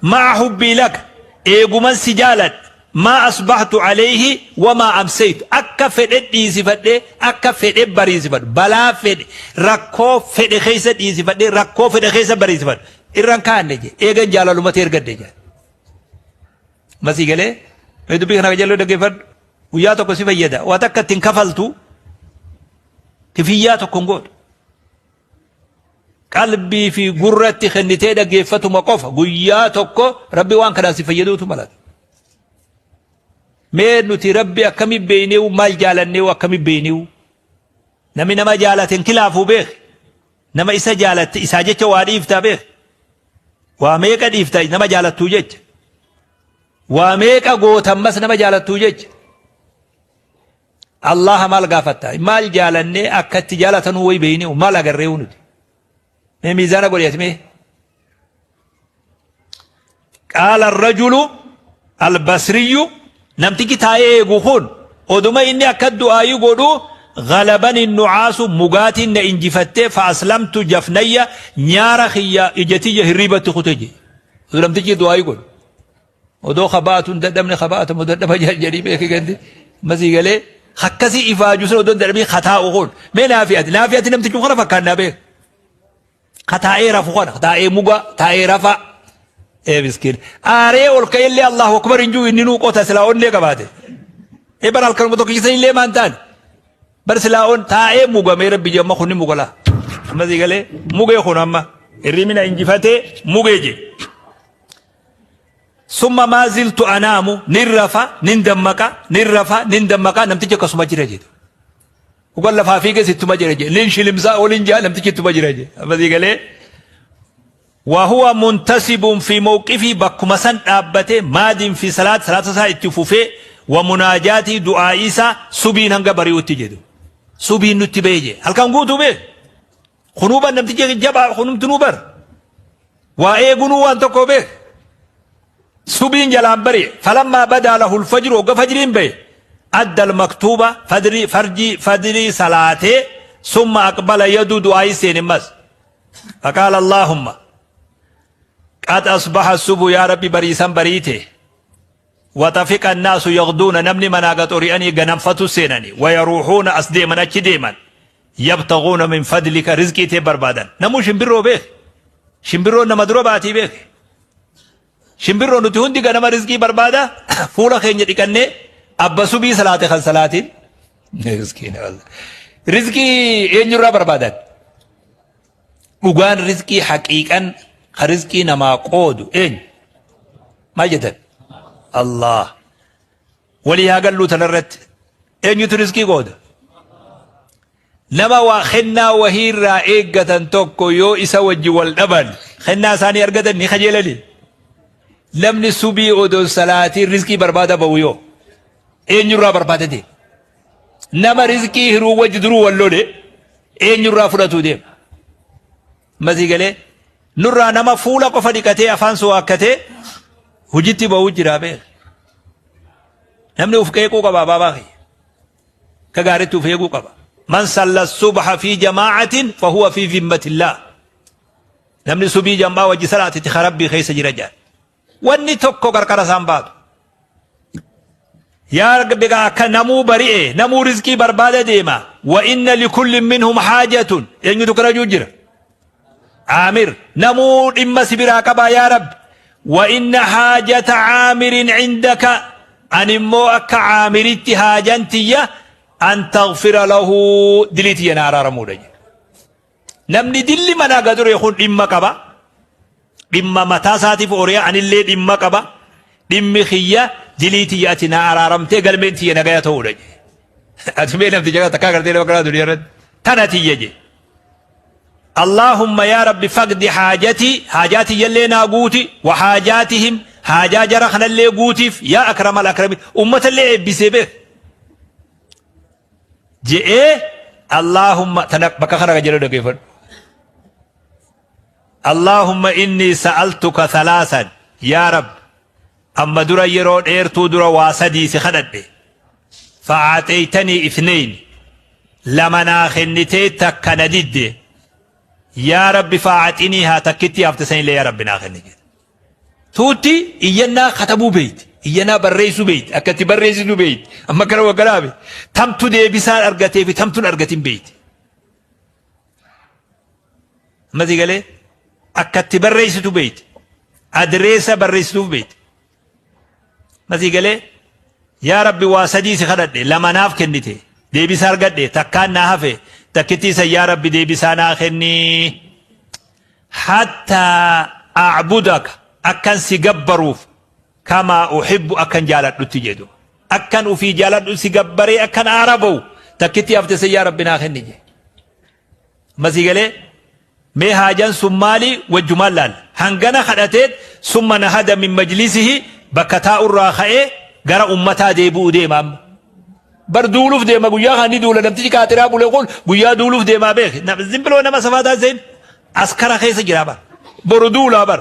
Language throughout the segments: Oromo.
Ma'a hubbii laka, eeguman si jaaladhe, maa asbahtu alayhi wamaa amsaytu, akka fedhe dhiisifadhee akka fedhe bariisifadhu, balaa fedhe, rakkoo fedhe keessa dhiisifadhee rakkoo fedhe keessa bariisifadhu irran kaanne je, eegan jaalaluma tee ergadhe je. Masii galee mee dubbii kana qajeeloo dhaggeeffadhu. Guyyaa tokko si fayyada, waa takka ittiin kafaltu, kifiyyaa tokko hin gootu. Qalbii fi gurratti kennitee dhaggeeffatuma qofa, guyyaa tokko Rabbi waan kanaan si fayyaduutu malata. Mee nuti Rabbi akkami beeyneewu, maal jaalanneewu, akkami beeyneewu? Namni nama jaalate hin kilaafuu beek. Nama isa jaalatte isaa jecha waa dhiiftaa beek. Waa meeqa dhiifta nama jaalattuu jecha. Waa meeqa gootammas nama jaalattuu jecha. Allaha maal gaafatta? Maal jaalannee akka itti jaalatanuu wayi beeynee maal agarreewu nuti? Mee miizaana godhi ati mee. Qaala rajulu albasriyyu, namtichi taa'ee eegu kun oduma inni akka du'aayii godhu, galabani nucaasu, mugaatiin na injifattee, fa aslamtu jafnayya, nyaara kiyya ija tiyya hirriibatti kute je. Namtichi du'aayii godhu. Odoo kabaatu hin dadhabne, kabaatu moo dadhaba jedhii beeki gandi masii galee akkasii ifaaju sun odoo hin dadhabin kataa'u kun, mee naafi ati namtichi kana fakkaannaa beek, kataa'ee rafu kana, taa'ee muga, taa'ee rafa. Ee miskiin, aaree ol ka'ellee Allahu akbar hin jiru, inni nuu qota silaa onnee qabaate. Ee bara halkanuma tokkicha illee maan taane bar silaa on taa'ee mugamee rabbi jee, amma kunni mugala amma sii galee mugee kun amma hirribina injifatee mugee jee. Summa maa ziltu anaamu, nin rafa nin dammaqa, nin rafa nin dammaqa, namtichi akkasuma jira jedhu. Dhugan lafaa fiiges ittuma jira jedhe. Nin shilimsaa olin jaa, namtichi ittuma jira jedhe. Amma sii galee. Wahuwa muntasibun fi mawqifii, bakkuma san dhaabbate, maadin fi salaat, salaata isaa itti fufee, wa munaajaatii, du'aa'ii isaa, subiin hanga bari'utti jedhu. Subiin nutti ba'e jedhe. Halkan guutuu beek. Kunuu bar namtichi jabaa kunumtinuu bar. Waa eegunuu waan tokko beek. Subiin jalaan bari'e. Falammaa badaa lahul fajru, hogga fajriin bahe. Adda al-maktuuba, fadrii farjii fadrii salaatee, summa aqbala yaduu, du'aayii seene mas. Faqaala Allaahumma qad asbaha subu, yaa Rabbi bariisan bariite. Waxafiqa annaasu yagduuna, namni manaa gad ori'anii ganamfatu seenani, wayaruuhuuna, as deeman achi deeman, yabtaguuna min fadlika, rizqii tee barbaadan. Namuu shimbirroo beek, shimbirroon nama dura baatii beek. Shimbirroo nuti hundi ganama rizqii barbaada fuula keenya dhiqannee, abba subii salaate kan salaatiin miskiina wallah. Rizqii eenyurraa barbaadan? Dhugaan rizqii haqiiqan ka rizqii namaa qoodu eenyu? Maal jettan? Allah. Walii haa galluu tanarratti. Eenyutu rizqii qooda? Nama waa kennaa wahii irraa eeggatan tokko yoo isa wajji wal dhaban, kennaa isaanii argatan ni kajeelani. Namni subii odoo salaatiin rizqii barbaada ba'u yoo eenyurraa barbaada deema? Nama rizqii hiruu wajji duruu wal lole eenyurraa fudhatuu deema? Masii galee nurraa nama fuula qofa dhiqatee afaan suwaakkatee hojitti ba'uu jira beek. Namni uf qeequu qaba, baabaa kiyya. Akka gaariitti uf eeguu qaba. Man salla subha fi jamaa'atin fahuwa fi zimmatillah. Namni subii jam'aa wajji salaate tika Rabbii keessa jira jedhan. Wanni tokko qarqara isaan baatu. Yaa Rabbi akka namuu bari'e, namuu rizqii barbaada deema. Wa inna likulli minhum haajatun. Eenyutu kana jiru jira? Aamir. Namuu dhimma si biraa qabaa yaa Rabbi. Wa inna haajata aamirin cindaka. Ani immoo akka aamiritti haajan tiyya an taghfira lahu, dilii tiyya na araaramuudha jedhe. Namni dilli manaa gadure kun dhimma qaba. Dhimma mataa isaatiif ori'a, anillee dhimma qaba. Dhimmi kiyya dilii tiyya ati na araaramtee galmeen tiyya nagaya ta'uudha jedhe. Ati mee namticha kana takkaa gartee nama kanaa duniyaa irratti tana tiyya jedhe. Allaahumma yaa Rabbi faqdi haajatii, haajaa tiyyallee naa guuti, wa haajaatihim, haajaa jara kanallee guutiif, yaa akramal akramiin, ummatallee eebbisee beek. Je'ee Allaahumma tana bakka kana kan jedhu dhaggeeffadhu. Allaahumma inni sa'altuka thalaasan, yaa Rabbi amma dura yeroo dheertuu dura waa sadii si kadhadhe, fa'aaxeeytanii ithnayn, lama naa kennitee takka na didde, yaa Rabbi fa'aaxinii haa takkitti hafte sanillee yaa Rabbi naa kenni jedhe. Tuutti iyyannaa katabuu beeyti. Iyyannaa barreessuu beeyti. Akka itti barreessitu beeyti. Amma kana waggaraabe. Tamtu deebisaan argatee fi tamtuun argatin beeyti. Amma si galee akka itti barreessitu beeyti. Adireessa barreessituuf beeyti. Amma si galee yaa Rabbi waa sadii si kadhadhe lama naaf kennite deebisaa argadhe takkaan naa hafe takkittii san yaa Rabbi deebisaa naa kenni. Hattaa a'budaka akkan si gabbaruuf kamaa uhibbu akkan jaaladhutti jedhu. Akkan ufii jaaladhu si gabbaree akkan aara ba'u takkittii hafte san yaa Rabbi naa kenni jedhe. Amma sii galee mee haajan sun maali wajjumaan laal. Hangana kadhateet summa nahada min majlisihi bakka taa'urraa ka'ee gara ummataa deebi'uu deema amma. Bar duuluuf deema guyyaa kan ni duula namtichi qaaxiraa bule kun guyyaa duuluuf deemaa beeki. Zimbiloo nama safaataa seen askara keessa jira bar. Boru duulaa bar.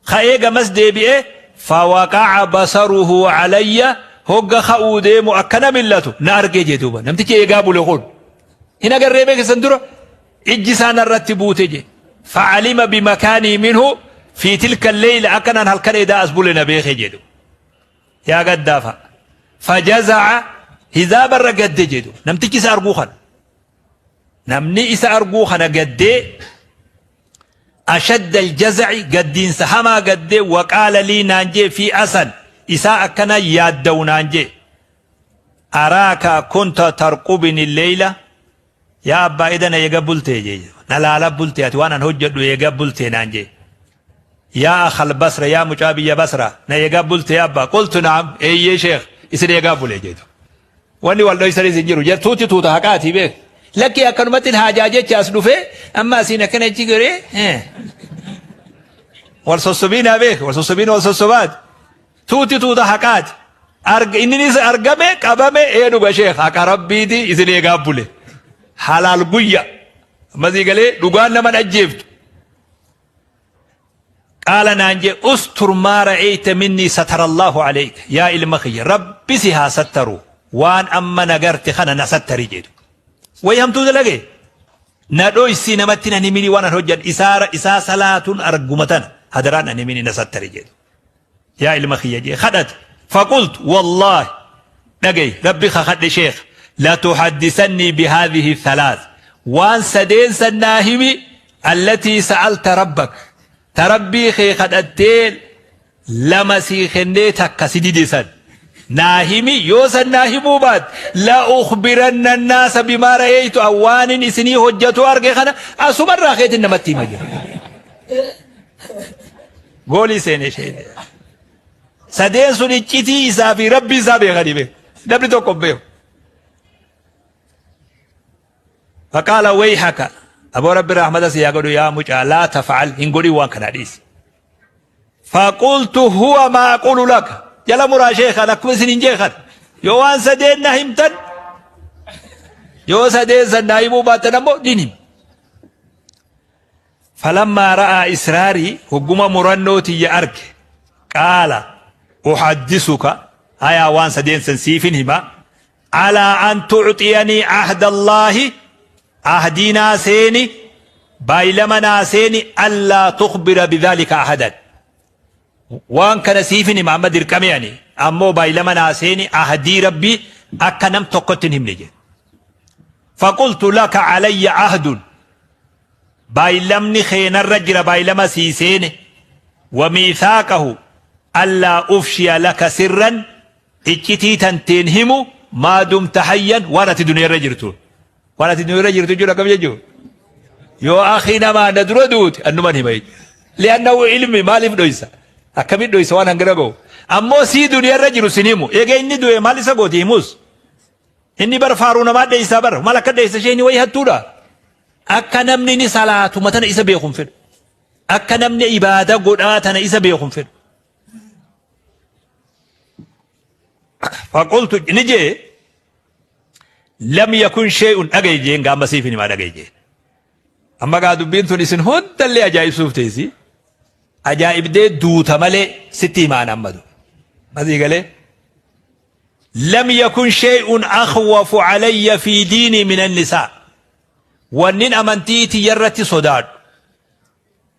Ka'ee gamas deebi'ee fawaqa'a basaruhu alayya hogga ka'uu deemu akkana millatu na argee jee duuba. Namtichi eegaa bule kun. Hin agarree beekisan dura ijji isaa narratti buute jee. Fa'alima bimakaanii minhu fi tilka leyla akkanaan halkan edaa as bule na beeke jedhu. Yaa gaddaafa. Fajaza'a hizaabarra gadde jedhu. Namtichi isa arguu kana. Namni isa arguu kana gaddee ashadda aljaza'i gaddiinsa hamaa gaddee waqaala lii naan jee fi asan isaa akkana yaadda'u naan jee. Araaka kunta tarqubini leyla yaa abbaa eda na eega bultee jee na laala bultee ati waan an hojjedhu eega bultee naan jee. Yaa akhal basra yaa mucaa biyya basra na eegaa bultee abbaa qultu naam eeyyee sheekh isin eegaa bule jeetu. Wanni wal dhoysanis hin jiru jartuutti tuuta haqaatii beek. Lakkii akkanumatti haajaa jecha as dhufee amma asiin akkana achi garee wal sossobiinaa beek wal sossobiin wal sossobaati. Tuuti tuuta haqaati. Arga inninis argame qabame ee dhuga sheekh haqa rabbiiti isin eegaa bule. Halaal guyya. Ammasii galee dhugaan nama ajjeeftu. Qaala naan jee ustur maa ra'eyta minnii satarallaahu aleyka yaa ilma kiyya rabbi si haa sattaru waan amma na garte kana na sattari jedhu. Way hamtuu dalage na dhoysii namatti nan himini waan an hojjan isaa isaa salaatun arguma tana hadaraan nan himini na sattari jedhu. Yaa ilma kiyya jee kadhate faqultu wallaahi dhagayi rabbi kakadhe sheekh latuhaddisannii bihaadhihi thalath waan sadeen san naa himi allatii sa'alta rabbak ta rabbii kee kadhattee lama sii kennee takka si dide san naa himi yoo san naa himuu baat la ukhbiranna annaasa bimaa ra'eeytu awwaanin isinii hojjatu arge kana asumarraa keetin namatti hima jira. Goolii seene isheen. Sadeen sun iccitii isaa fi rabbii isaa beekanii beeku. Namni tokko hin beeku. Faqaala wayhaka aboo rabbi rahmata si haa godhu yaa mucaa laa tafa'al hin godhin waan kanaa dhiisi. Faqultu huwa maa aqulu laka jala muraa sheekan akkuma isin hin jeekan yoo waan sadeen na himtan yoo sadeen san na himuu baattan ammoo niin hima. Falammaa ra'aa israarii hogguma murannoo tiyya arge qaala uhaddisuka hayaa waan sadeen san siifin hima alaa an tucxiyanii ahda allaahi ahdii naa seeni baay'ilama naa seeni allaa tukbira bidhaalika ahadan waan kana siifin hima amma dirqamee ani ammoo baay'ilama naa seeni ahdii rabbii akka nam tokkotti hin himne jedhe faqultu laka alayya ahdun Baaylamni kee narra jira baaylama sii seene wa miithaaqahu allaa ufshiya laka sirran iccitii tanteen himu maa dumta hayyan waan ati duniyarra jirtuun. Waan ati duniyarra jirtu jechuun akkam jechuu? Yoo akhi namaa na dura duute annuman hima jechuudha. Li'annahu ilmi maaliif dhoysa? Akkamiin dhoysa waan hangana ga'u? Ammoo sii duniyarra jiru sin himu. Eega inni du'e maal isa gooti himus? Inni bar faaruu namaa dheeysaa bar maal akka dheeysa isheen wayi hattuudha. Akka namni ni salaatuma tana isa beeku hin fedhu. Akka namni ibaada godhaa tana isa beeku hin fedhu. Faqultu ni jee lam yakun shay'un dhagaye jeen gaama siif himaa dhagaye jeen. Amma gaa dubbiin tun isin hundallee ajaa'ibsuuf teessi. Ajaa'ibdee duuta malee sitti himaan amma du. Masii galee. Lam yakun shay'un akhwafu alayya fi diinii min annisaa. Wannin amantii tiyyarratti sodaadhu.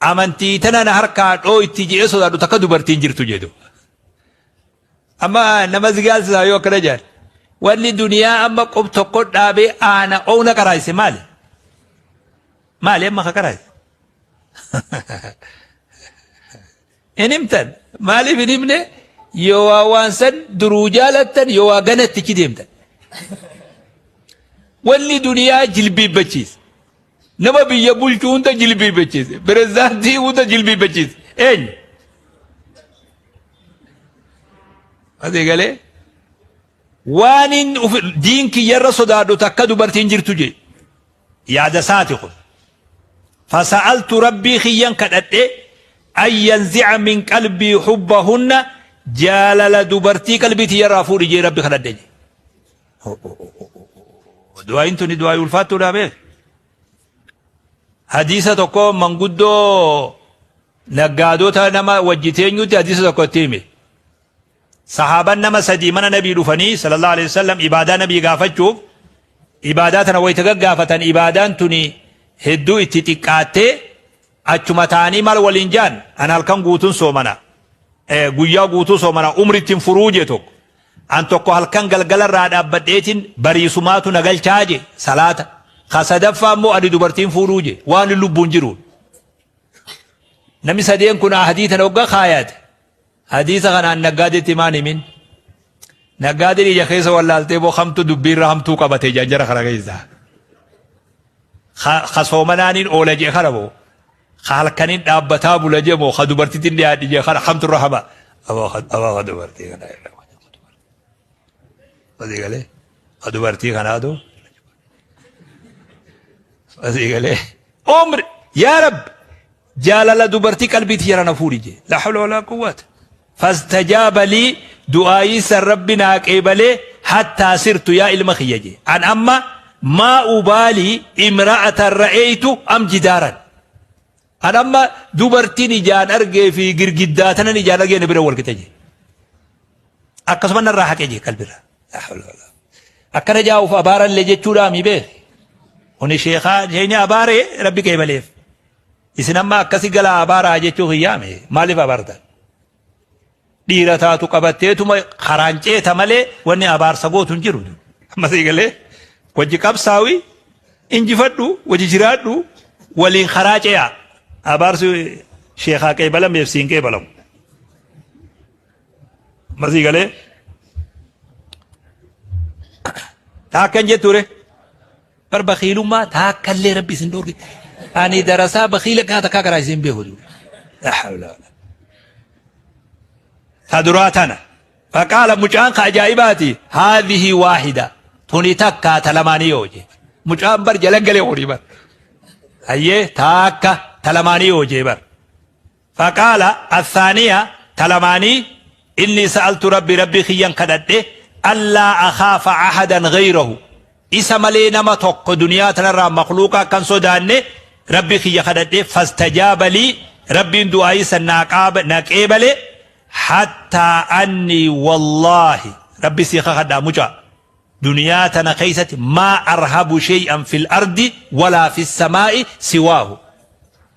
Amantii tana na harkaa dhooyti je'ee sodaadhu takka dubartiin jirtu jedhu. Amma nama zigaalsisaa yoo akkana jedhan. Wanni duniyaa amma qub tokko dhaabee aana oowna qaraayise maali? Maali amma ka qaraayise? Hin himtan. Maaliif hin himne? Yoo waa waan san duruu jaalattan yoo waa ganatti achi deemtan. Wanni duniyaa jilbiibbachiise. Nama biyya bulchu hunda jilbiibbachiise. Pirezidaantii hunda jilbiibbachiise. Eenyu? Asii galee waan inni diin kiyyarra sodaadhu takka dubartiin jirtu jee. Yaada isaati kun. Fasa'altu rabbii kiyyan kadhadhe an yanzi'a min qalbii hubbahunna jaalala dubartii qalbii tiyyarraa fuudhi jee rabbi kadhadhe jee. Du'aayin tuni du'aayi ulfaattuudha beek. Hadiisa tokko manguddoo naggaadota nama wajji teenyutti hadiisa tokko itti hime. Sahaaban nama sadii mana nabii dhufanii sallallahu alaihi wasallam ibaadaa nabii gaafachuuf ibaadaa tana wayita gaggaafatan ibaadaan tuni hedduu itti xiqqaattee achuma taa'anii maal waliin jaan an halkan guutuun soomana guyyaa guutuu soomana umritti hin furuu jee tokko An tokko halkan galgala irraa dhaabbadheetin bariisumaatu na galchaa je salaata. Ka sadaffaa immoo ani dubartiin fuudhuu je waan lubbuun jiruun. Namni sadeen kun ahdii tana hogga kaayate. Hadiisa kanaan naggaadeetti maan himin. Naggaadeen ija keessa wallaaltee boo hamtu dubbiirra hamtuu qabate jaan jara kana keessa. Ka soomanaaniin oola jee kana boo. Ka halkanin dhaabbataa bula jee moo ka dubartitin dhiyaadhi jee kana kamtu irra hama. Aboo ka dubartii kana irra. Asii galee ka dubartii kanaatu. Asii galee. Umri yaa Rabbi jaalala dubartii qalbii tiyya na fuudhi jee. La hawla walaa quwwata. Fastajaaba lii du'aayii san Rabbi naa qeebalee hattaa sirtu yaa ilma kiyya jee. An amma maa ubaalii imra'atan ra'eeytu am jidaaran. An amma dubartiin ijaan argee fi girgiddaa tanan ijaan argee na bira wal qixa jee. Akkasuma narraa haqe jee qalbirraa. Laa hawla walaa. Akkana jaa'uuf abaarallee jechuudhaa mi beeki. Kuni sheekaa sheeyni abaaree Rabbi qeebaleef. Isin amma akkasi galaa abaaraa jechuu kiyyaame maaliif abaartan? Dhiira taatu qabatteetuma karaan ceeta malee wanni abaarsa gootu hin jiru. Amma sii galee wajji qabsaawi injifadhu wajji jiraadhu waliin karaa ce'aa. Abaarsi sheekaa qeebalameef siin qeebalamu. Amma sii galee taakkan jetture. Bar bakhiilummaa taakkallee rabbi isin dhoorge. Ani darasaa bakhiila kana takkaa karaa isin beeku. La hawla wala. Ta duraa tana. Faqaala mucaan ka ajaa'ibaati. Haadhihi waahida. Tuni takkaa ta lamaanii yoo jee. Mucaan bar jala galee horii bar. Hayyee taakka ta lamaanii yoo jee bar. Faqaala, Athaaniya, ta lamaanii, Innii sa'altu Rabbii Rabbii kiyyan kadhadhe, allaa akhaafa ahadan ghayrahu, isa malee nama tokko duniyaa tanarraa makhluuqa akka hin sodaanne Rabbii kiyya kadhadhe, fastajaaba lii, Rabbiin du'aa'ii san naa qaaba, na qeebale, hattaa annii wallaahi, Rabbi sii kakadhaa mucaa, duniyaa tana keeysatti maa arhabu shay'an fil ardi walaa fis samaa'i siwaahu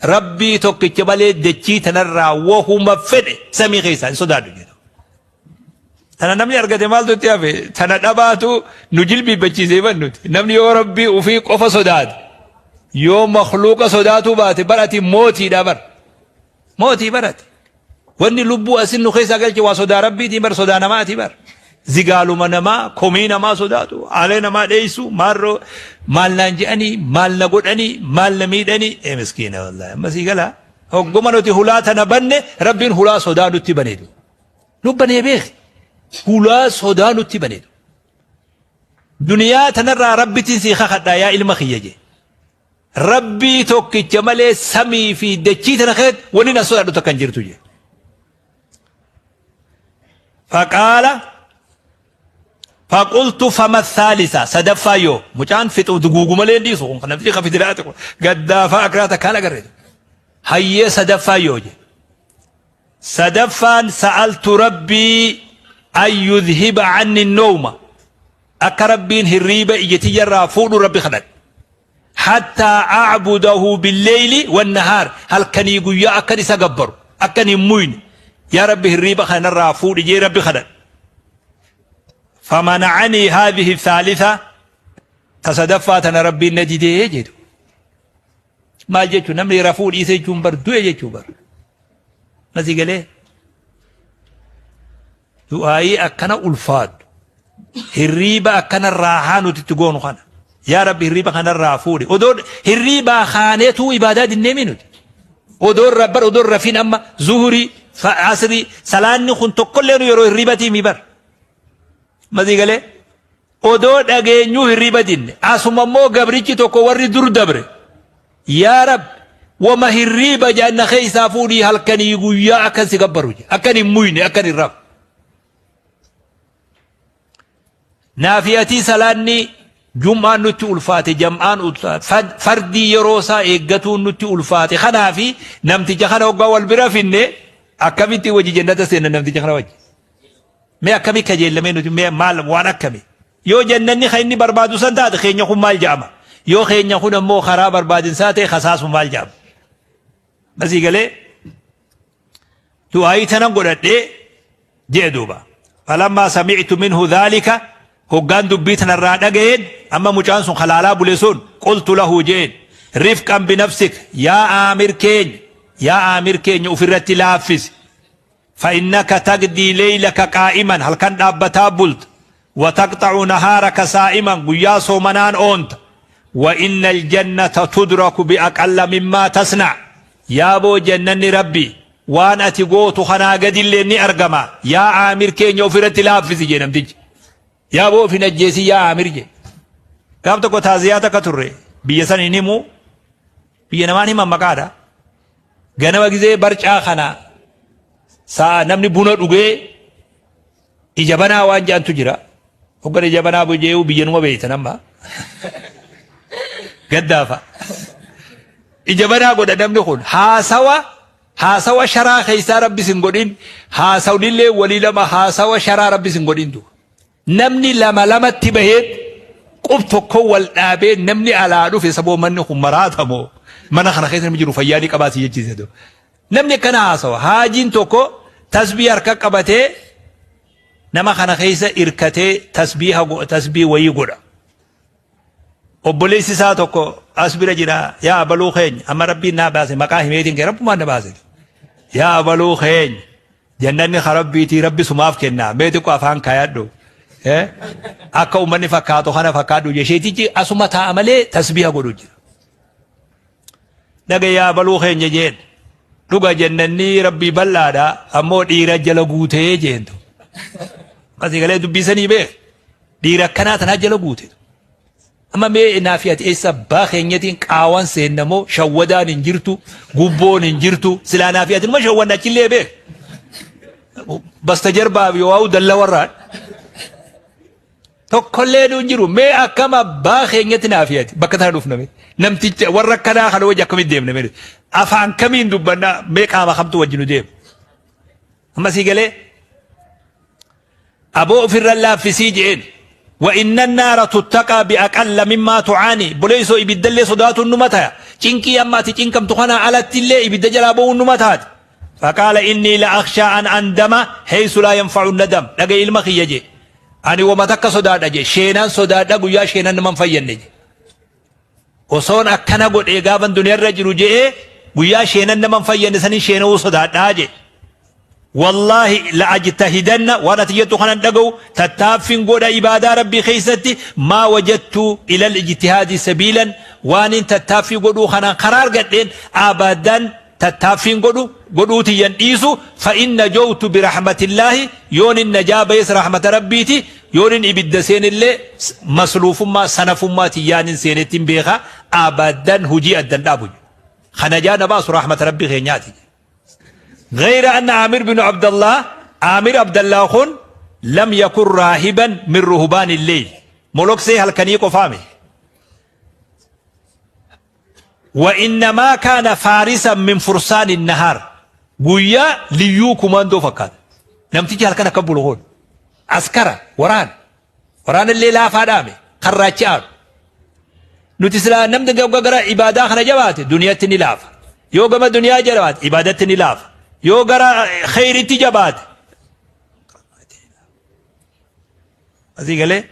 Rabbii tokkicha malee dachii tanarraa wahuma fedhe samii keessaa hin sodaadhu jedhu. Tana namni argate maaltu itti hafe? Tana dhabaatu nu jilbiibbachiisee ban nuti. Namni yoo Rabbii ufii qofa sodaate yoo makhluuqa sodaatuu baate bar ati mootiidha bar. Mootii bar ati. Wanni lubbuu asin nu keessaa galche waa sodaa rabbiitiin bar sodaa namaati bar. Zigaaluma namaa, komii namaa sodaatu, aalee namaa dheessu, maarroo maal naan je'anii, maal na godhanii, maal na miidhanii, ee miskiina wallaahi amma sii galaa. Hogguma nuti hulaa tana banne rabbiin hulaa sodaa nutti baneetu. Nu banee beeki. Hulaa sodaa nutti baneetu. Duniyaa tanarraa rabbitiin sii kakadhaa yaa ilma kiyya jee. Rabbii tokkicha malee samii fi dachii tana keessatti wanni na sodaadhu takka hin jirtu jedhe. Faqaala faqultu fama thaalisa sadaffaa yoo mucaan fixu duguugu malee hin dhiisu kun namtichi ka fitiraati kun gaddaafaa akkiraa takkaan agarre hayyee sadaffaa yoo jedhe. Sadaffaan sa'altu rabbii an yudhiba anni nooma akka rabbiin hirriiba ija tiyyarraa fuudhu rabbi kadhadhe. Hattaa a'budahu billeyli wannahaar, halkanii guyyaa akkan isa gabbaru, akkan hin muyne, yaa Rabbi hirriiba kana narraa fuudhi jee Rabbi kadhadhe. Famana'anii haadhihi thaalitha, ta sadaffaa tana Rabbiin na didee jedhu. Maal jechuun namni rafuu dhiise jechuun bar du'e jechuu bar. Masii galee du'aayii akkana ulfaadhu. Hirriiba akkana raahaa nuti itti goonu kana. Yaa Rabbi hirriiba kanarraa fuudhi. Odoo hirriibaa kaaneetuu ibaadaa dinneemii nuti. Odoo rabbar odoo rafiin amma zuhurii asrii salaanni kun tokkollee nu yeroo hirriibatii mi bar. Masii galee odoo dhageenyuu hirriiba dinne. Asuma immoo gabrichi tokko warri dur dabre. Yaa Rabbi wama hirriiba jaanna keessaa fuudhii halkanii guyyaa akkan si gabbaru akkan hin muyne akkan hin rafu. Naafiyatii salaanni jum'aan nutti ulfaate jam'aan fardii yeroo isaa eeggatuun nutti ulfaate kanaafi namticha kana hoggaa wal bira finne akkamitti wajji jannata seenna namticha kana wajji mee akkami kajeellamee nuti mee maal waan akkami yoo jannanni kan inni barbaadu san taate keenya kun maal jedhama yoo keenya kun ammoo karaa barbaadinsaa ta'e kasaasu maal jedhama masii galee du'aayii tanan godhadhee je'e duuba. Falammaa sami'tu minhu dhaalika hoggaan dubbii tanarraa dhaga'een amma mucaan sun halaalaa bule sun qultu lahu je'een rifqan binafsik yaa aamir keenya yaa aamir keenya ufirratti laaffisi fa'innaka tagdii leeylaka qaa'iman halkan dhaabbataa bulta wataqxa'u nahaaraka saa'iman guyyaa soomanaan oonta wa inna aljannata tudraku biaqalla mimmaa tasna yaaboo jannanni rabbi waan ati gootu kanaa gadillee ni argama yaa aamir keenya ofirratti laaffisi jee namtichi yaaboo of hin ajjeesin yaa aamir jee gaaf tokko taaziyaa takka turre biyya san hin himu biyya namaan himan maqaadha ganama gizee barcaa kana sa'a namni buna dhugee Ija banaa waan jedhantu jira. Hoggan ija banaa jee'uu biyya numa beeytan amma. Gaddaafa. Ija banaa godha namni kun haasawa haasawa sharaa keessaa rabbi sin godhin haasawnillee walii lama haasawa sharaa rabbi sin godhin du. Namni lama lamatti baheet qub tokko wal dhaabee namni alaa dhufe saboo manni kun maraatamoo mana kana keessa namni jiru fayyaa ni qabaa si jechiise. Namni akkana haasawa. Haajiin tokko tasbii harka qabatee nama kana keessa irkatee tasbiiha tasbii wayii godha. Obboleessi isaa tokko as bira jira. Yaa abaluu keenya amma rabbiin naa baase maqaa himeetiin kee rabbumaan na baase. Yaa abaluu keenya jannanni ka rabbiitii rabbi sumaaf kenna mee xiqqoo afaan kaayadhu. Akka uummanni fakkaatu kana fakkaadhu jesheetichi asuma taa'a malee tasbiiha godhu jira. Dhaga yaa abaluu keenya jeen. Dhuga jennanni rabbii bal'aadha ammoo dhiira jala guutee jeentu. Asii galee dubbii sanii beek. Dhiira akkanaa tanaa jala guute. Amma mee naafi ati eessa abbaa keenyatiin qaawan seennamoo shawwadaan hin jirtu gubboon hin jirtu silaa naafi ati numa shawwanna achillee beek. Basta jarbaa yoo waa'u dalla warraan. Tokkollee nu hin jiru. Mee akkam abbaa keenyatti naaf yaadi. Bakka tana dhufna mee. Namticha warra akkanaa kana wajji akkamitti deemna mee. Afaan kamiin dubbanna mee qaama kamtu wajji nu deema. Amma sii galee. Aboo ofirra laaffisii je'een. Wa inna naara tuttaqaa bi'aqalla mimmaa tu'aani. Boleessoo ibiddallee sodaatuun numa taya. Cinqii amma ati cinqamtu kanaa alattillee ibidda jalaa ba'uun numa taati. Faqaala innii la akhshaa an andama heeysu laa yanfa'u nadam. Dhaga'i ilma kiyya jee. Ani woma takka sodaadha jee. Sheenaan sodaadha guyyaa sheenaan nama hin fayyadne jee. Osoon akkana godhee gaafan duniyarra jiru je'ee guyyaa sheenan nama hin fayyadne sanin sheena'uu sodaadhaa jee. Wallaahi la ajtahidanna waan ati jettu kanan dhaga'u tattaaffin godha ibaadaa rabbii keessatti maa wajattu ilal ijtihaadi sabiilan waanin tattaaffii godhuu kanaan karaa argadheen abadan tattaaffiin godhu godhuu tiyyan dhiisu fa in najowtu birahmatillaahi yoonin najaa bayes rahmata rabbiiti yoonin ibidda seenillee masluufummaa sanafummaa tiyyaanin seenettin beeka abadan hujii addan dhaabu ka najaa na baasu rahmata rabbii keenyaati. غير أن عامر بن عبد الله عامر عبد الله خن لم يكن راهبا من رهبان الليل ملوكسي هل كان يقفامي وإنما كان فارسا من فرسان النهار guyyaa liyyuu kumaandoo fakkaata. Namtichi halkan akka bulu kun askara waraana waraana illee laafaa dhaame karraachi aanu. Nuti silaa namni gara ibaadaa kana jabaate duniyatti ni laafa. Yoo gama duniyaa jabaate ibaadatti ni laafa. Yoo gara kheyritti jabaate asii galee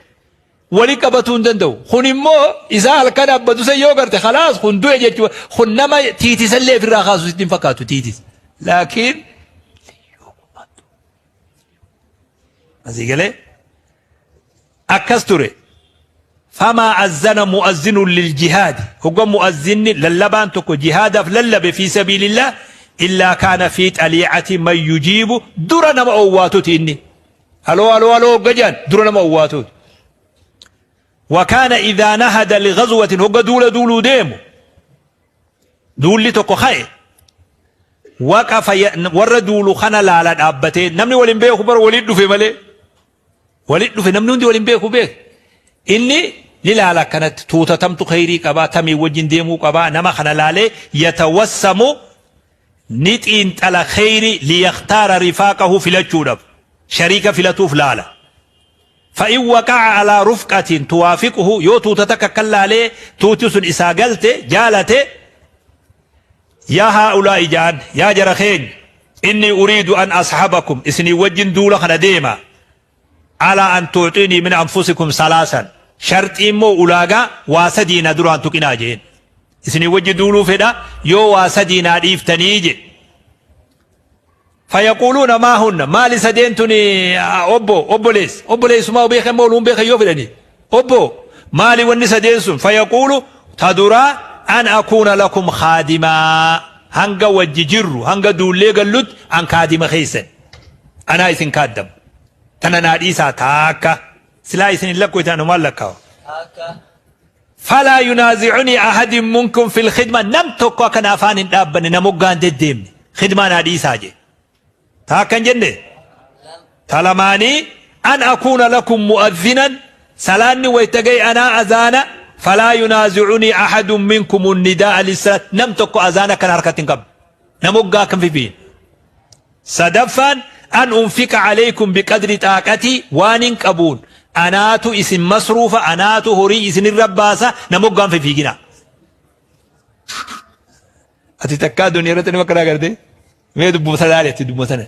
wali qabatuu hin danda'u. Kun immoo isaa halkan dhaabbatu san yoo garte khalaas kun du'e jechuudha. Kun nama tiitisallee ofirraa kaasu sitti hin fakkaatu tiitis. Laakiin asii galee akkas ture. Famaa azzana mu'azzinun lil jihaadi. Hogga mu'azzinni lallabaan tokko jihaadaaf lallabe fi sabiilillah illaa kaana fi xaliicati man yujiibu dura nama owwaatuti inni. Haloo haloo haloo hogga jedhan dura nama owwaatuti. Wakaana idhaa nahada lighazwatin hogga duula duuluu deemu duulli tokko ka'e waqafa warra duulu kana laala dhaabbatee namni waliin beeku bara waliin dhufe malee Walit dhufe namni hundi walin beeku beek. Inni ni laala akkanatti tuuta tamtu kheyrii qabaa tamii wajjin deemuu qabaa nama kana laalee yatawassamu ni xiinxala kheyrii liyaktaara rifaaqahu filachuudhaaf shariika filatuuf laala. Fa'in waqa'a alaa rufqatin tuwaafiquhu yoo tuuta takka akkan laalee tuuti sun isaa galte jaalate Yaa haa'ulaa'i ja'an, yaa jara keenya, innii uriidu an ashabakum, isinii wajjin duula kana deema, alaa an tu'xiinii min anfusikum salaasan, sharxii immoo ulaagaa waa sadii na duraan tuqinaa jeen. Isinii wajji duuluu fedha yoo waa sadii naa dhiiftanii je. Fayaquuluuna maa hunna maali sadeen tuni obbo obbolees obboleessumaa beekan moo luun beekan yoo fedhanii obbo maali wanni sadeen sun fayaquulu ta duraa an akuuna lakum khaadimaa hanga wajji jirru hanga duullee gallutti an kaadima keessan anaa isin kaaddamu tana naa dhiisaa taakka silaa isin hin lakkoytan anumaan lakkaawa. Falaa yunaazi'unii ahadin munkum fil khidma nam tokko akka na afaan hin dhaabbanne na moggaan deddeemne khidmaa naa dhiisaa jee. Ta akkan jenne ta lamaanii an akuuna lakum mu'adhinan salaanni wayta ga'e anaa azaana falaa yunaazi'unii ahadun minkum nidaa'a lissalaat nam tokko azaana kana harkatti hin qabne na moggaa akkan fifiin. Sadaffaan, an unfiqa aleykum biqadri xaaqatii, waanin qabuun anaatu isin masruufa, anaatu horii isinirra baasa, na moggaan fifiiginaa. Ati takkaa duniyaa irratti nama akkanaa gartee? Mee dubbuma sana laali ati dubbuma sana.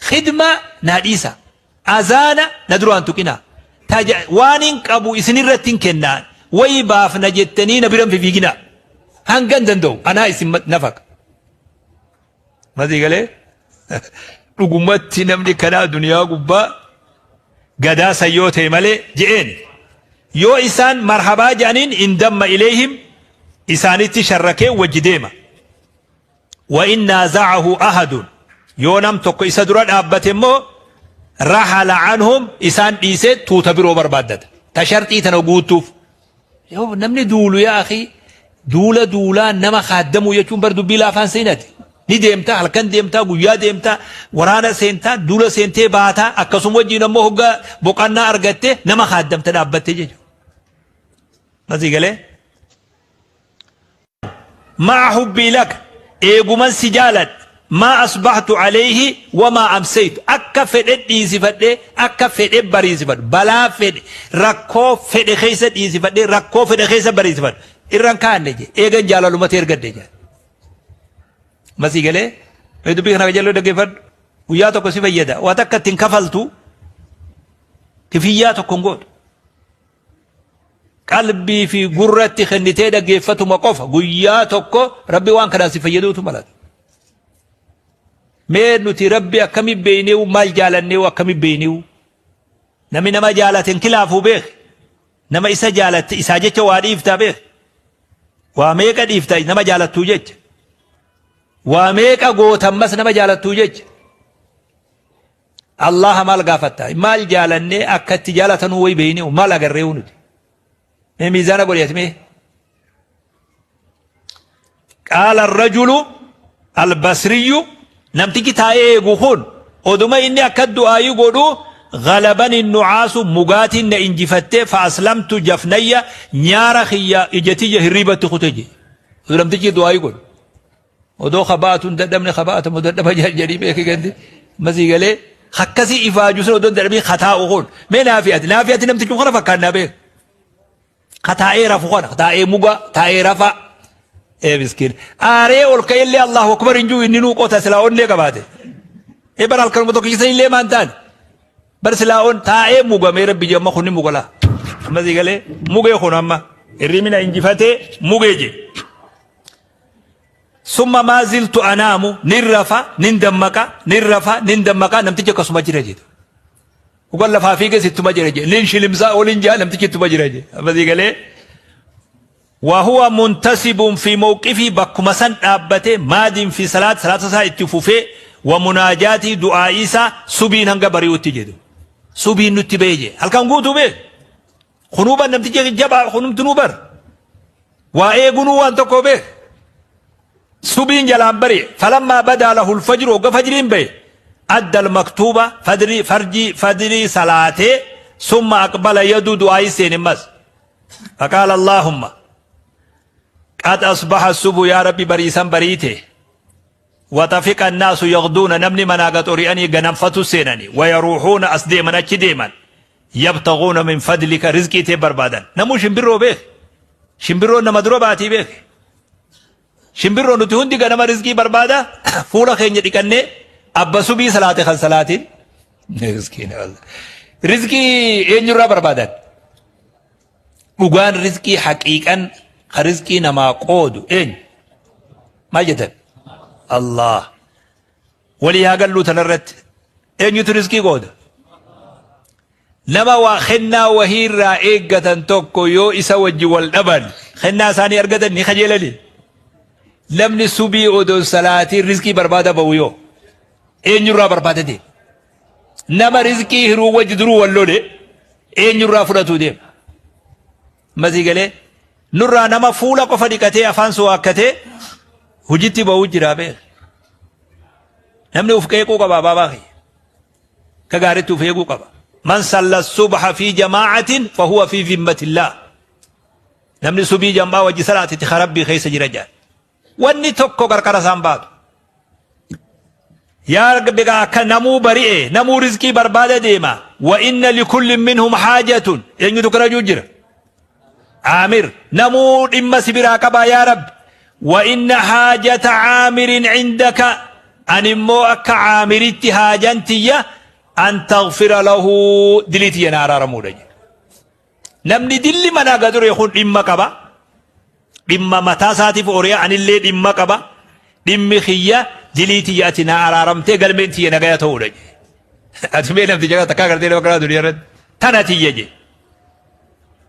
Khidmaa naa dhiisa. Azaana na duraan tuqinaa. Taja waanin qabu isinirratti hin kennaa. Wayi baafna jettanii na biran fifiiginaa. Hangan danda'u anaa isin nafaqa. Masii galee dhugumatti namni kanaa duniyaa gubbaa gadaa san yoo ta'e malee je'een yoo isaan marhabaa je'aniin indamma ileeyhim isaanitti sharrakee wajji deema. Wa in naazacahu ahadun yoo nam tokko isa dura dhaabbate immoo rahala anhum isaan dhiisee tuuta biroo barbaaddata. Ta sharxii tana guutuuf. Yoo namni duulu yaa akii duula duulaa nama kaaddamuu jechuun bar dubbii laafaan seenati. Ni deemtaa halkan deemtaa guyyaa deemtaa waraana seentaa duula seentee baataa akkasuma wajjin ammoo hoggaa boqannaa argattee nama kaaddamta dhaabbattee jechuudha. Masii galee. Ma'a hubbii laka eeguman si jaaladhe maa asbahtu alayhi wamaa amsaytu akka fedhe dhiisifadhee akka fedhe bariisifadhu balaa fedhe rakkoo fedhe keessa dhiisifadhee rakkoo fedhe keessa bariisifadhu irran kaanne je eegan jaalalumatti ergadde je masii galee mee dubbii kana qajeeloo dhaggeeffadhu guyyaa tokko si fayyada waa takka ittiin kafaltu kifiyyaa tokko hin gootu Qalbii fi gurratti kennitee dhaggeeffatuma qofa guyyaa tokko Rabbi waan kanaan si fayyaduutu malata. Mee nuti Rabbi akkami beeyneewu maal jaalanneewu akkami beeyneewu namni nama jaalate hin kilaafuu beek nama isa jaalatte isaa jecha waa dhiiftaa beek waa meeqa dhiifta nama jaalattuu jecha waa meeqa gootammas nama jaalattuu jecha Allaha maal gaafatta? Maal jaalannee akka itti jaalatanuu wayi beeynee maal agarreewu nuti? Mee miizaana godhi ati mee? Qaala rajulu albasriyyu namtichi taa'ee eegu kun oduma inni akka du'aayii godhu galabani nucaasu mugaatiin na injifattee fa aslamtu jafnayya nyaara kiyya ija tiyya hirriibatti kute je. Namtichi du'aayii godhu. Odoo ka ba'atu hin dadhabne ka ba'atamu dadhaba jedhanii beeki gandi masii galee akkasii ifaaju sun odoo hin dadhabin ka taa'u kun mee naafi ati naafi ati namtichi kana fakkaannaa beek. Ka taa'ee rafu kana taa'ee muga taa'ee rafa. Ee miskiin. Aaree ol ka'ellee Allahu akbar hin jiru inni nuu qota silaa onnee qabaate. Ee bara halkanuma tokkicha illee maan taane. Bar silaa on taa'ee mugamee rabbi jee amma kun ni mugala. Amma sii galee mugee kun amma hirribina injifatee mugee jee. Summa maa ziltu anaamu nin rafa nin dammaqa nin rafa nin dammaqa namtichi akkasuma jira jedhu. Dhugan lafaa fiiges ittuma jira jedhe. Nin shilimsaa olin jaa namtichi ittuma jira jedhe. Amma sii galee. Wahuwa muntasibun fi mawqifii bakkuma san dhaabbate maadin fi salaat salaata isaa itti fufee wa munaajaatii du'aa'ii isaa subiin hanga bari'utti jedhu. Subiin nutti ba'e jedhe. Halkan guutuu beek. Kunuu bar namtichi jabaa kunumtinuu bar. Waa eegunuu waan tokko beek. Subiin jalaan bari'e. Falammaa badaa lahul fajru hogga fajriin ba'e. Addal maktuuba fadrii farjii fadrii salaatee summa aqbala yaduu du'aa'ii seene mas. Faqaala Allaahumma qad asbaha subu yaa rabbi bariisan bariite. Waxafiqa annaasu yagduuna namni manaa gad ori'anii ganamfatu seenani. Wayaruuhuuna as deeman achi deeman. Yabtaguuna min fadlika rizqii tee barbaadan. Namuu shimbirroo beek. Shimbirroon nama dura baatii beek. Shimbirroo nuti hundi ganama rizqii barbaada fuula keenya dhiqannee abba subii salaate kan salaatiin. Miskiina wallah. Rizqii eenyurraa barbaadan? Dhugaan rizqii haqiiqan ka rizqii namaa qoodu eenyu? Maal jettan? Allah. Walii haa galluu tanarratti. Eenyutu rizqii qooda? Nama waa kennaa wahii irraa eeggatan tokko yoo isa wajji wal dhaban kennaa isaanii argatan ni kajeelani. Namni subii odoo salaatiin rizqii barbaada ba'u yoo eenyurraa barbaada deema? Nama rizqii hiruu wajji duruu wal lole eenyurraa fudhatuu deema? Masii galee nurraa nama fuula qofa dhiqatee afaan suwaakkatee hojitti ba'uu jira beek. Namni uf qeequu qaba abaabaa kiyya. Akka gaariitti uf eeguu qaba. Man salla subha fi jamaa'atin fahuwa fi zimmatillah. Namni subii jam'aa wajji salaate tika rabbii keessa jira jedhan. Wanni tokko qarqara isaan baatu. Yaa Rabbi egaa akka namuu bari'e namuu rizqii barbaada deema. Wa inna likullin minhum haajatun. Eenyutu kana jiru jira? Aamir. Namuu dhimma si biraa qabaa yaa Rabbi. Wa inna haajata aamirin cindaka. Ani immoo akka aamiritti haajan tiyya an taghfira lahu dilii tiyya na araaramuudha jedhe. Namni dilli manaa gad ore kun dhimma qaba. Dhimma mataa isaatiif ori'a anillee dhimma qaba. Dhimmi kiyya dilii tiyya ati naa araaramtee galmeen tiyya nagaya ta'uudha jedhe. Ati mee namticha kana takkaa gartee nama kanaa duniyaa irratti tana tiyya jedhe.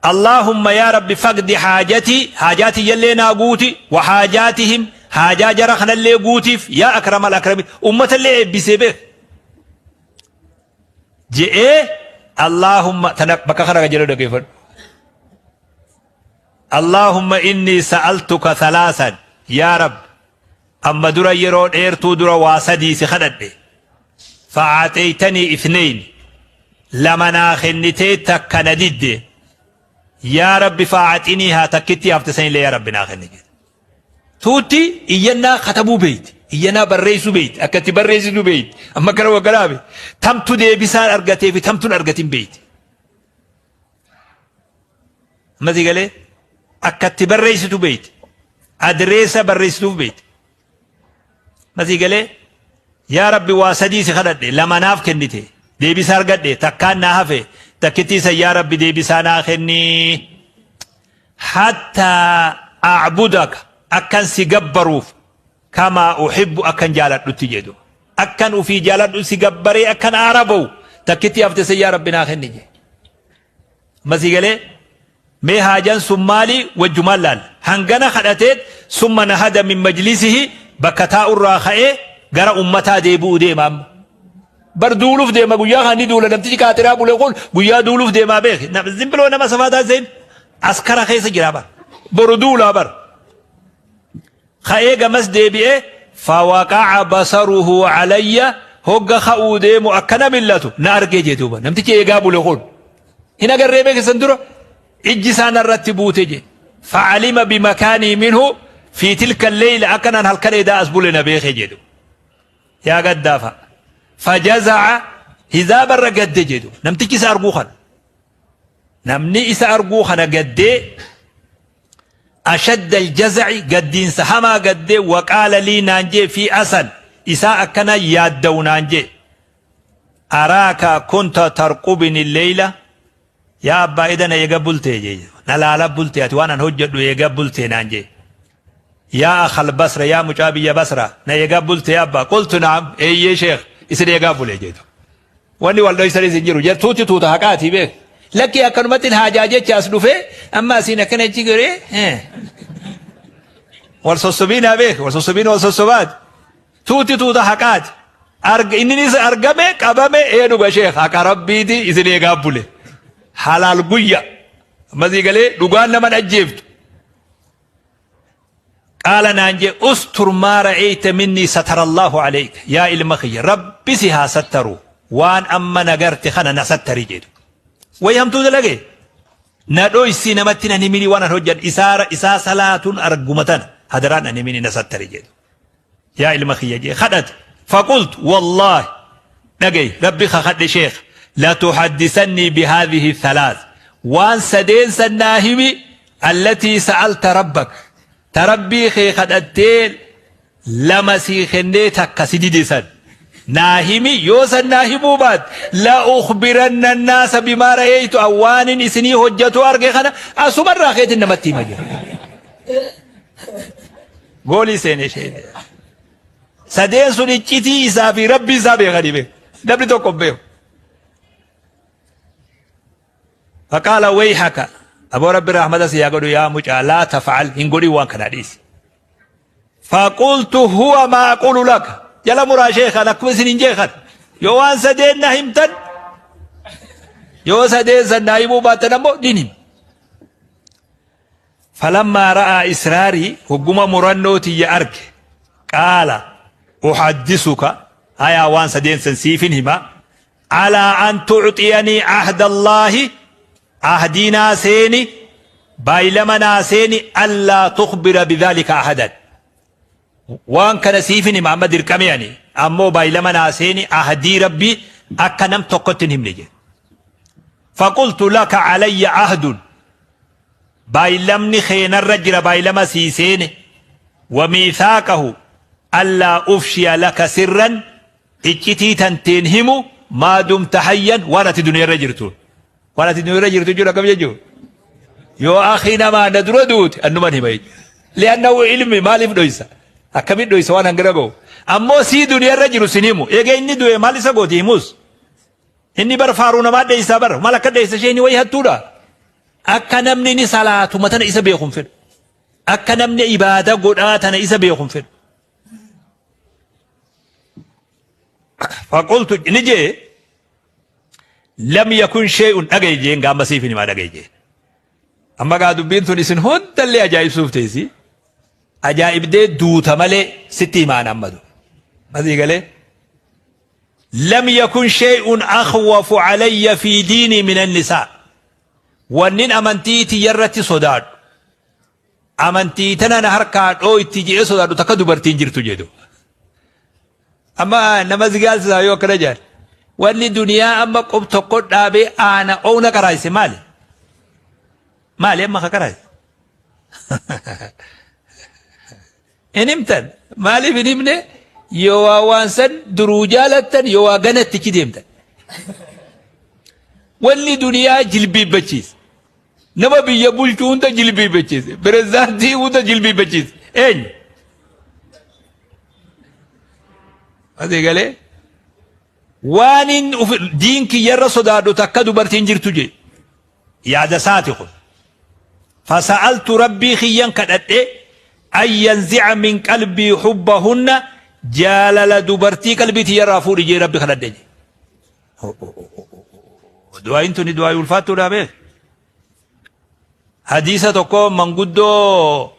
Allaahumma yaa Rabbi faqdi haajatii haajaa tiyyallee naa guuti wa haajaatihim haajaa jara kanallee guutiif yaa akramal akrami ummatallee eebbisee beek. Je'ee Allaahumma tana bakka kana kan jedhu dhaggeeffadhu. Allaahumma inni sa'altuka thalaasan yaa Rabbi amma dura yeroo dheertuu dura waa sadii si kadhadhe fa'aaxeeytanii ithnayn lama naa kennitee takka na didde yaa Rabbi fa'aaxinii haa takkitti hafte sanillee yaa Rabbi naa kenni jedhe. Tuutti iyyannaa katabuu beeyti. Iyyannaa barreessuu beeyti. Akka itti barreessitu beeyti. Amma kana waggaraabe. Tamtu deebisaan argatee fi tamtuun argatin beeyti. Amma si galee akka itti barreessitu beeyti. Adireessa barreessituuf beeyti. Amma si galee yaa Rabbi waa sadii si kadhadhe lama naaf kennite deebisaa argadhe takkaan naa hafe takkittii san yaa Rabbi deebisaa naa kenni. Hattaa a'budaka akkan si gabbaruuf kamaa uhibbu akkan jaaladhutti jedhu. Akkan ufii jaaladhu si gabbaree akkan aara ba'u takkitti hafte san yaa Rabbi naa kenni jedhe. Amma sii galee mee haajan sun maali wajjumaan laalla. Hangana kadhateet summa nahada min majlisihi bakka taa'urraa ka'ee gara ummataa deebi'uu deema amma. Bar duuluuf deema guyyaa kana ni duula namtichi qaaxiraa bule kun guyyaa duuluuf deemaa beeki. Zimbiloo nama safaa taasiseen askara keessa jira bar. Boru duulaa bar. Ka'ee gamas deebi'ee fawaqa'a basaruhu alayya hogga ka'uu deemu akkana millatu na argee jee duuba namtichi eegaa bule kun. Hin agarree beekisan dura ijji isaa narratti buute jee. Fa'alima bimakaanii minhu fi tilka leyla akkanaan halkan edaa as bule na beeke jedhu. Yaa gaddaa fa'a. Fajaza'a hizaabarra gadde jedhu. Namtichi isa arguu kana. Namni isa arguu kana gaddee ashadda aljaza'i gaddiinsa hamaa gaddee waqaala lii naan jee fi asan isaa akkana yaadda'u naan jee. Araaka kunta tarqubini leyla yaa abbaa ida na eega bultee jee na laala bultee ati waan an hojjedhu eega bultee naan jee. Yaa akhal basra yaa mucaa biyya basra na eegaa bultee abbaa qultu naam eeyyee sheekh isin eegaa bule jeetu. Wanni wal dhoysanis hin jiru. Tuuti tuuta haqaati beek. Lakkii akkanumatti haajaa jecha as dhufee amma asiin akkana achi godhee wal sossobiinaa beek. Wal sossobiin wal sossobaati. Tuuti tuuta haqaati. Inninis argame qabame ee dhuga sheekh haqa rabbiiti isin eegaa bule. Halaal guyya. Ammasii galee dhugaan nama ajjeeftu. Qaala naan jee ustur maa ra'eyta minnii satarallaahu aleyka yaa ilma kiyya rabbi si haa sattaru waan amma na garte kana na sattari jedhu. Way hamtuu dalage na dhoysi namatti nan himini waan an hojjadhe isaa isaa salaatun arguma tana hadaraan nan himini na sattari jedhu. Yaa ilma kiyya jee kadhate faqultu wallaahi dhagayi rabbi kakadhe sheekh latuhaddisannii bihaadhihi thalath waan sadeen san naa himi allatii sa'alta rabbak ta rabbii kee kadhattee lama sii kennee takka si dide san naa himi yoo san naa himuu baat la ukhbiranna annaasa bimaa ra'eeytu an waanin isinii hojjatu arge kana asumarraa keetin namatti hima jedhe. Goolii seene isheen. Sadeen sun iccitii isaa fi rabbii isaa beekanii beeku. Namni tokko hin beeku. Faqaala wayhaka aboo rabbi rahmata si yaa godhu yaa mucaa laa tafa'al hin godhin waan kanaa dhiisi. Faqultu huwa maa aqulu laka jala muraa sheekan akkuma isin hin jeekan yoo waan sadeen na himtan yoo sadeen san na himuu baattan ammoo nin hima. Falammaa ra'aa israarii hogguma murannoo tiyya arge qaala uhaddisuka hayaa waan sadeen san siifin hima alaa an tu'xiyanii ahda Allaahi ahdii naa seeni baay'ilama naa seeni allaa tukbira bidhaalika ahadan waan kana siifin hima amma dirqamee ani ammoo baay'ilama naa seeni ahdii rabbii akka nam tokkotti hin himne jedhe faqultu laka alayya ahdun Baaylamni kee narra jira baaylama sii seene wa miithaaqahu allaa ufshiya laka sirran iccitii tanteen himu maa dumta hayyan waan ati duniyarra jirtuun. Waan ati duniyarra jirtu jechuun akkam jechuu? Yoo akhi namaa na dura duute annuman hima jechuudha. Li'annahu ilmi maaliif dhoysa? Akkamiin dhoysa waan hangana gahu? Ammoo sii duniyarra jiru sin himu. Eega inni du'e maal isa gooti himus? Inni bar faaruu namaa dheeysaa bar maal akka dheeysa isheen wayi hattuudha. Akka namni ni salaatuma tana isa beeku hin fedhu. Akka namni ibaada godhaa tana isa beeku hin fedhu. Faqultu ni jee lam yakun shay'un dhagaye jeen gaama siif himaa dhagaye jeen. Amma gaa dubbiin tun isin hundallee ajaa'ibsuuf teessi. Ajaa'ibdee duuta malee sitti himaan ammadu. Masii galee. Lam yakun shay'un akhwafu alayya fi diinii min annisaa. Wannin amantii tiyyarratti sodaadhu. Amantii tana na harkaa dhooytti je'ee sodaadhu takka dubartiin jirtu jedhu. Amma nama zigaalsisaa yoo akkana jedhan. Wanni duniyaa amma qub tokko dhaabee aana oowna qaraayse maali? Maali amma ka qaraayse? Hin himtan. Maaliif hin himne? Yoo waa waan san duruu jaalattan yoo waa ganatti achi deemtan. Wanni duniyaa jilbiibbachiise. Nama biyya bulchu hunda jilbiibbachiise. Pirezidaantii hunda jilbiibbachiise. Eenyu? Asii galee waan inni diin kiyyarra sodaadhu takka dubartiin jirtu jee. Yaada isaati kun. Fasa'altu rabbii kiyyan kadhadhe an yanzi'a min qalbii hubbahunna jaalala dubartii qalbii tiyyarraa fuudhi jee rabbi kadhadhe jee. Du'aayin tuni du'aayi ulfaattuudha beek. Hadiisa tokko manguddoo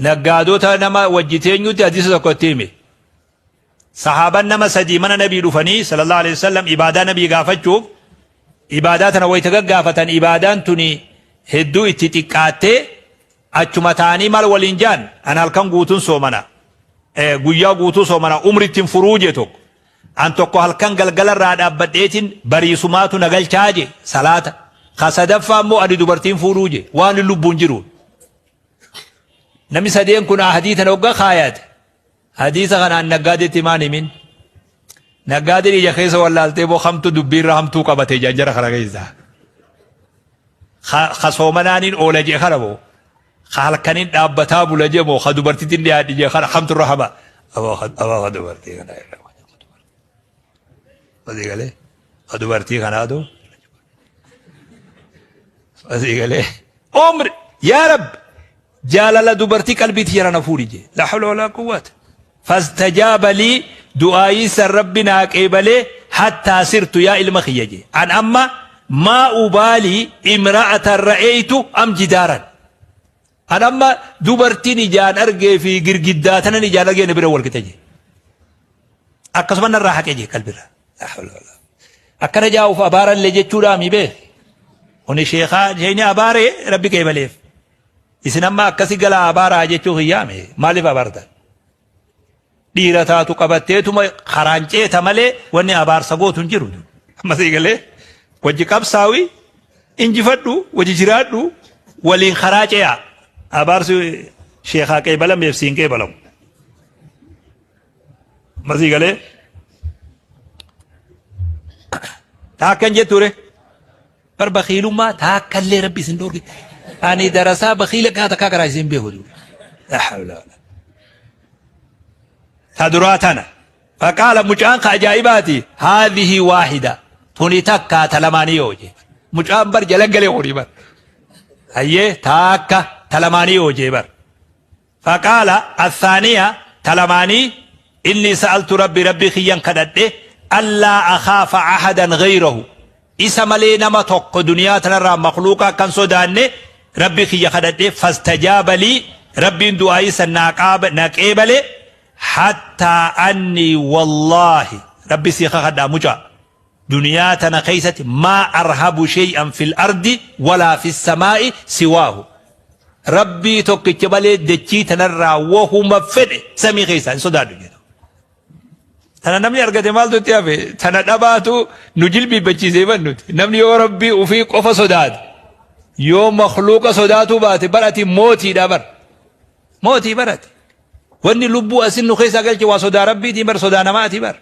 naggaadota nama wajji teenyutti hadiisa tokko itti hime. Sahaaban nama sadii mana nabii dhufanii sallallahu alaihi wasallam ibaadaa nabii gaafachuuf ibaadaa tana wayita gaggaafatan ibaadaan tuni hedduu itti xiqqaattee achuma ta'anii maal waliin jaan an halkan guutuun soomana guyyaa guutuu soomana umritti hin furuu jee tokko an tokko halkan galgala irraa dhaabbadheetiin bariisumaatu na galchaa jee salaata. Ka sadaffaa immoo ani dubartiin fuudhuu je waan lubbuun jiruun. Namni sadeen kun ahadii tana hoggaa kaayate. Hadiisa kanaan naggaadeetti himaan himin. Naggaadeen ija keessa wallaaltee boo hamtu dubbiirra hamtuu qabate ijaan jara kana keessa. Ka soomanaaniin oola jee kana boo. Ka halkaniin dhaabbataa bula jee moo ka dubartittiin dhiyaadhi jee kana hamtu irra hama. Aboo ka dubartii kana irra. Asii galee ka dubartii kanaatu. Asii galee. Umri yaa Rabbi jaalala dubartii qalbii tiyya na fuudhi jee. La hawla walaa quwwata. Fastajaaba lii du'aayii san Rabbi naa qeebalee hattaa sirtu yaa ilma kiyya jee. An amma maa ubaalii imra'atan ra'eeytu am jidaaran. An amma dubartiin ijaan argee fi girgiddaa tanan ijaan argee na bira wal qixa jee. Akkasuma narraa haqe jee qalbirraa. La hawla walaa. Akkana jaa'uuf abaarallee jechuudhaa mi beek. Kuni sheekaa sheeyni abaaree Rabbi qeebaleef. Isin amma akkasi galaa abaaraa jechuu kiyyaame maaliif abaartan? Dhiira taatu qabatteetuma karaan ceeta malee wanni abaarsa gootu hin jiru. Amma sii galee wajji qabsaawi injifadhu wajji jiraadhu waliin karaa ce'aa. Abaarsi sheekaa qeebalameef siin qeebalamu. Amma sii galee taakkan jetture. Bar bakhiilummaa taakkallee rabbi isin dhoorge. Ani darasaa bakhiila kaa takkaa karaa isin beeku. La hawla wala. Ta duraa tana. Faqaala mucaan ka ajaa'ibaati. Haadhihi waahida. Tuni takkaa ta lamaanii yoo jee. Mucaan bar jala galee horii bar. Hayyee taakka ta lamaanii yoo jee bar. Faqaala, Athaaniya, ta lamaanii, Innii sa'altu Rabbi Rabbii kiyyan kadhadhe, allaa akhaafa ahadan ghayrahu, isa malee nama tokko duniyaa tanarraa makhluuqa akka hin sodaanne Rabbii kiyya kadhadhe, fastajaaba lii, Rabbiin du'aa'ii san naa qaaba na qeebale, hattaa annii wallaahi, Rabbi sii kakadhaa mucaa, duniyaa tana keeysatti maa arhabu shay'an fil ardi walaa fis samaa'i siwaahu, Rabbii tokkicha malee dachii tanarraa wahuma fedhe samii keessaa hin sodaadhu jedhu. Tana namni argate maaltu itti hafe? Tana dhabaatu nu jilbiibbachiisee ban nuti. Namni yoo Rabbii ofii qofa sodaate, yoo makhluuqa sodaatuu baate bar ati mootiidha bar. Mootii bar ati. Wanni lubbuu asin nu keessaa galche waa sodaa rabbiitii bar sodaa namaati bar.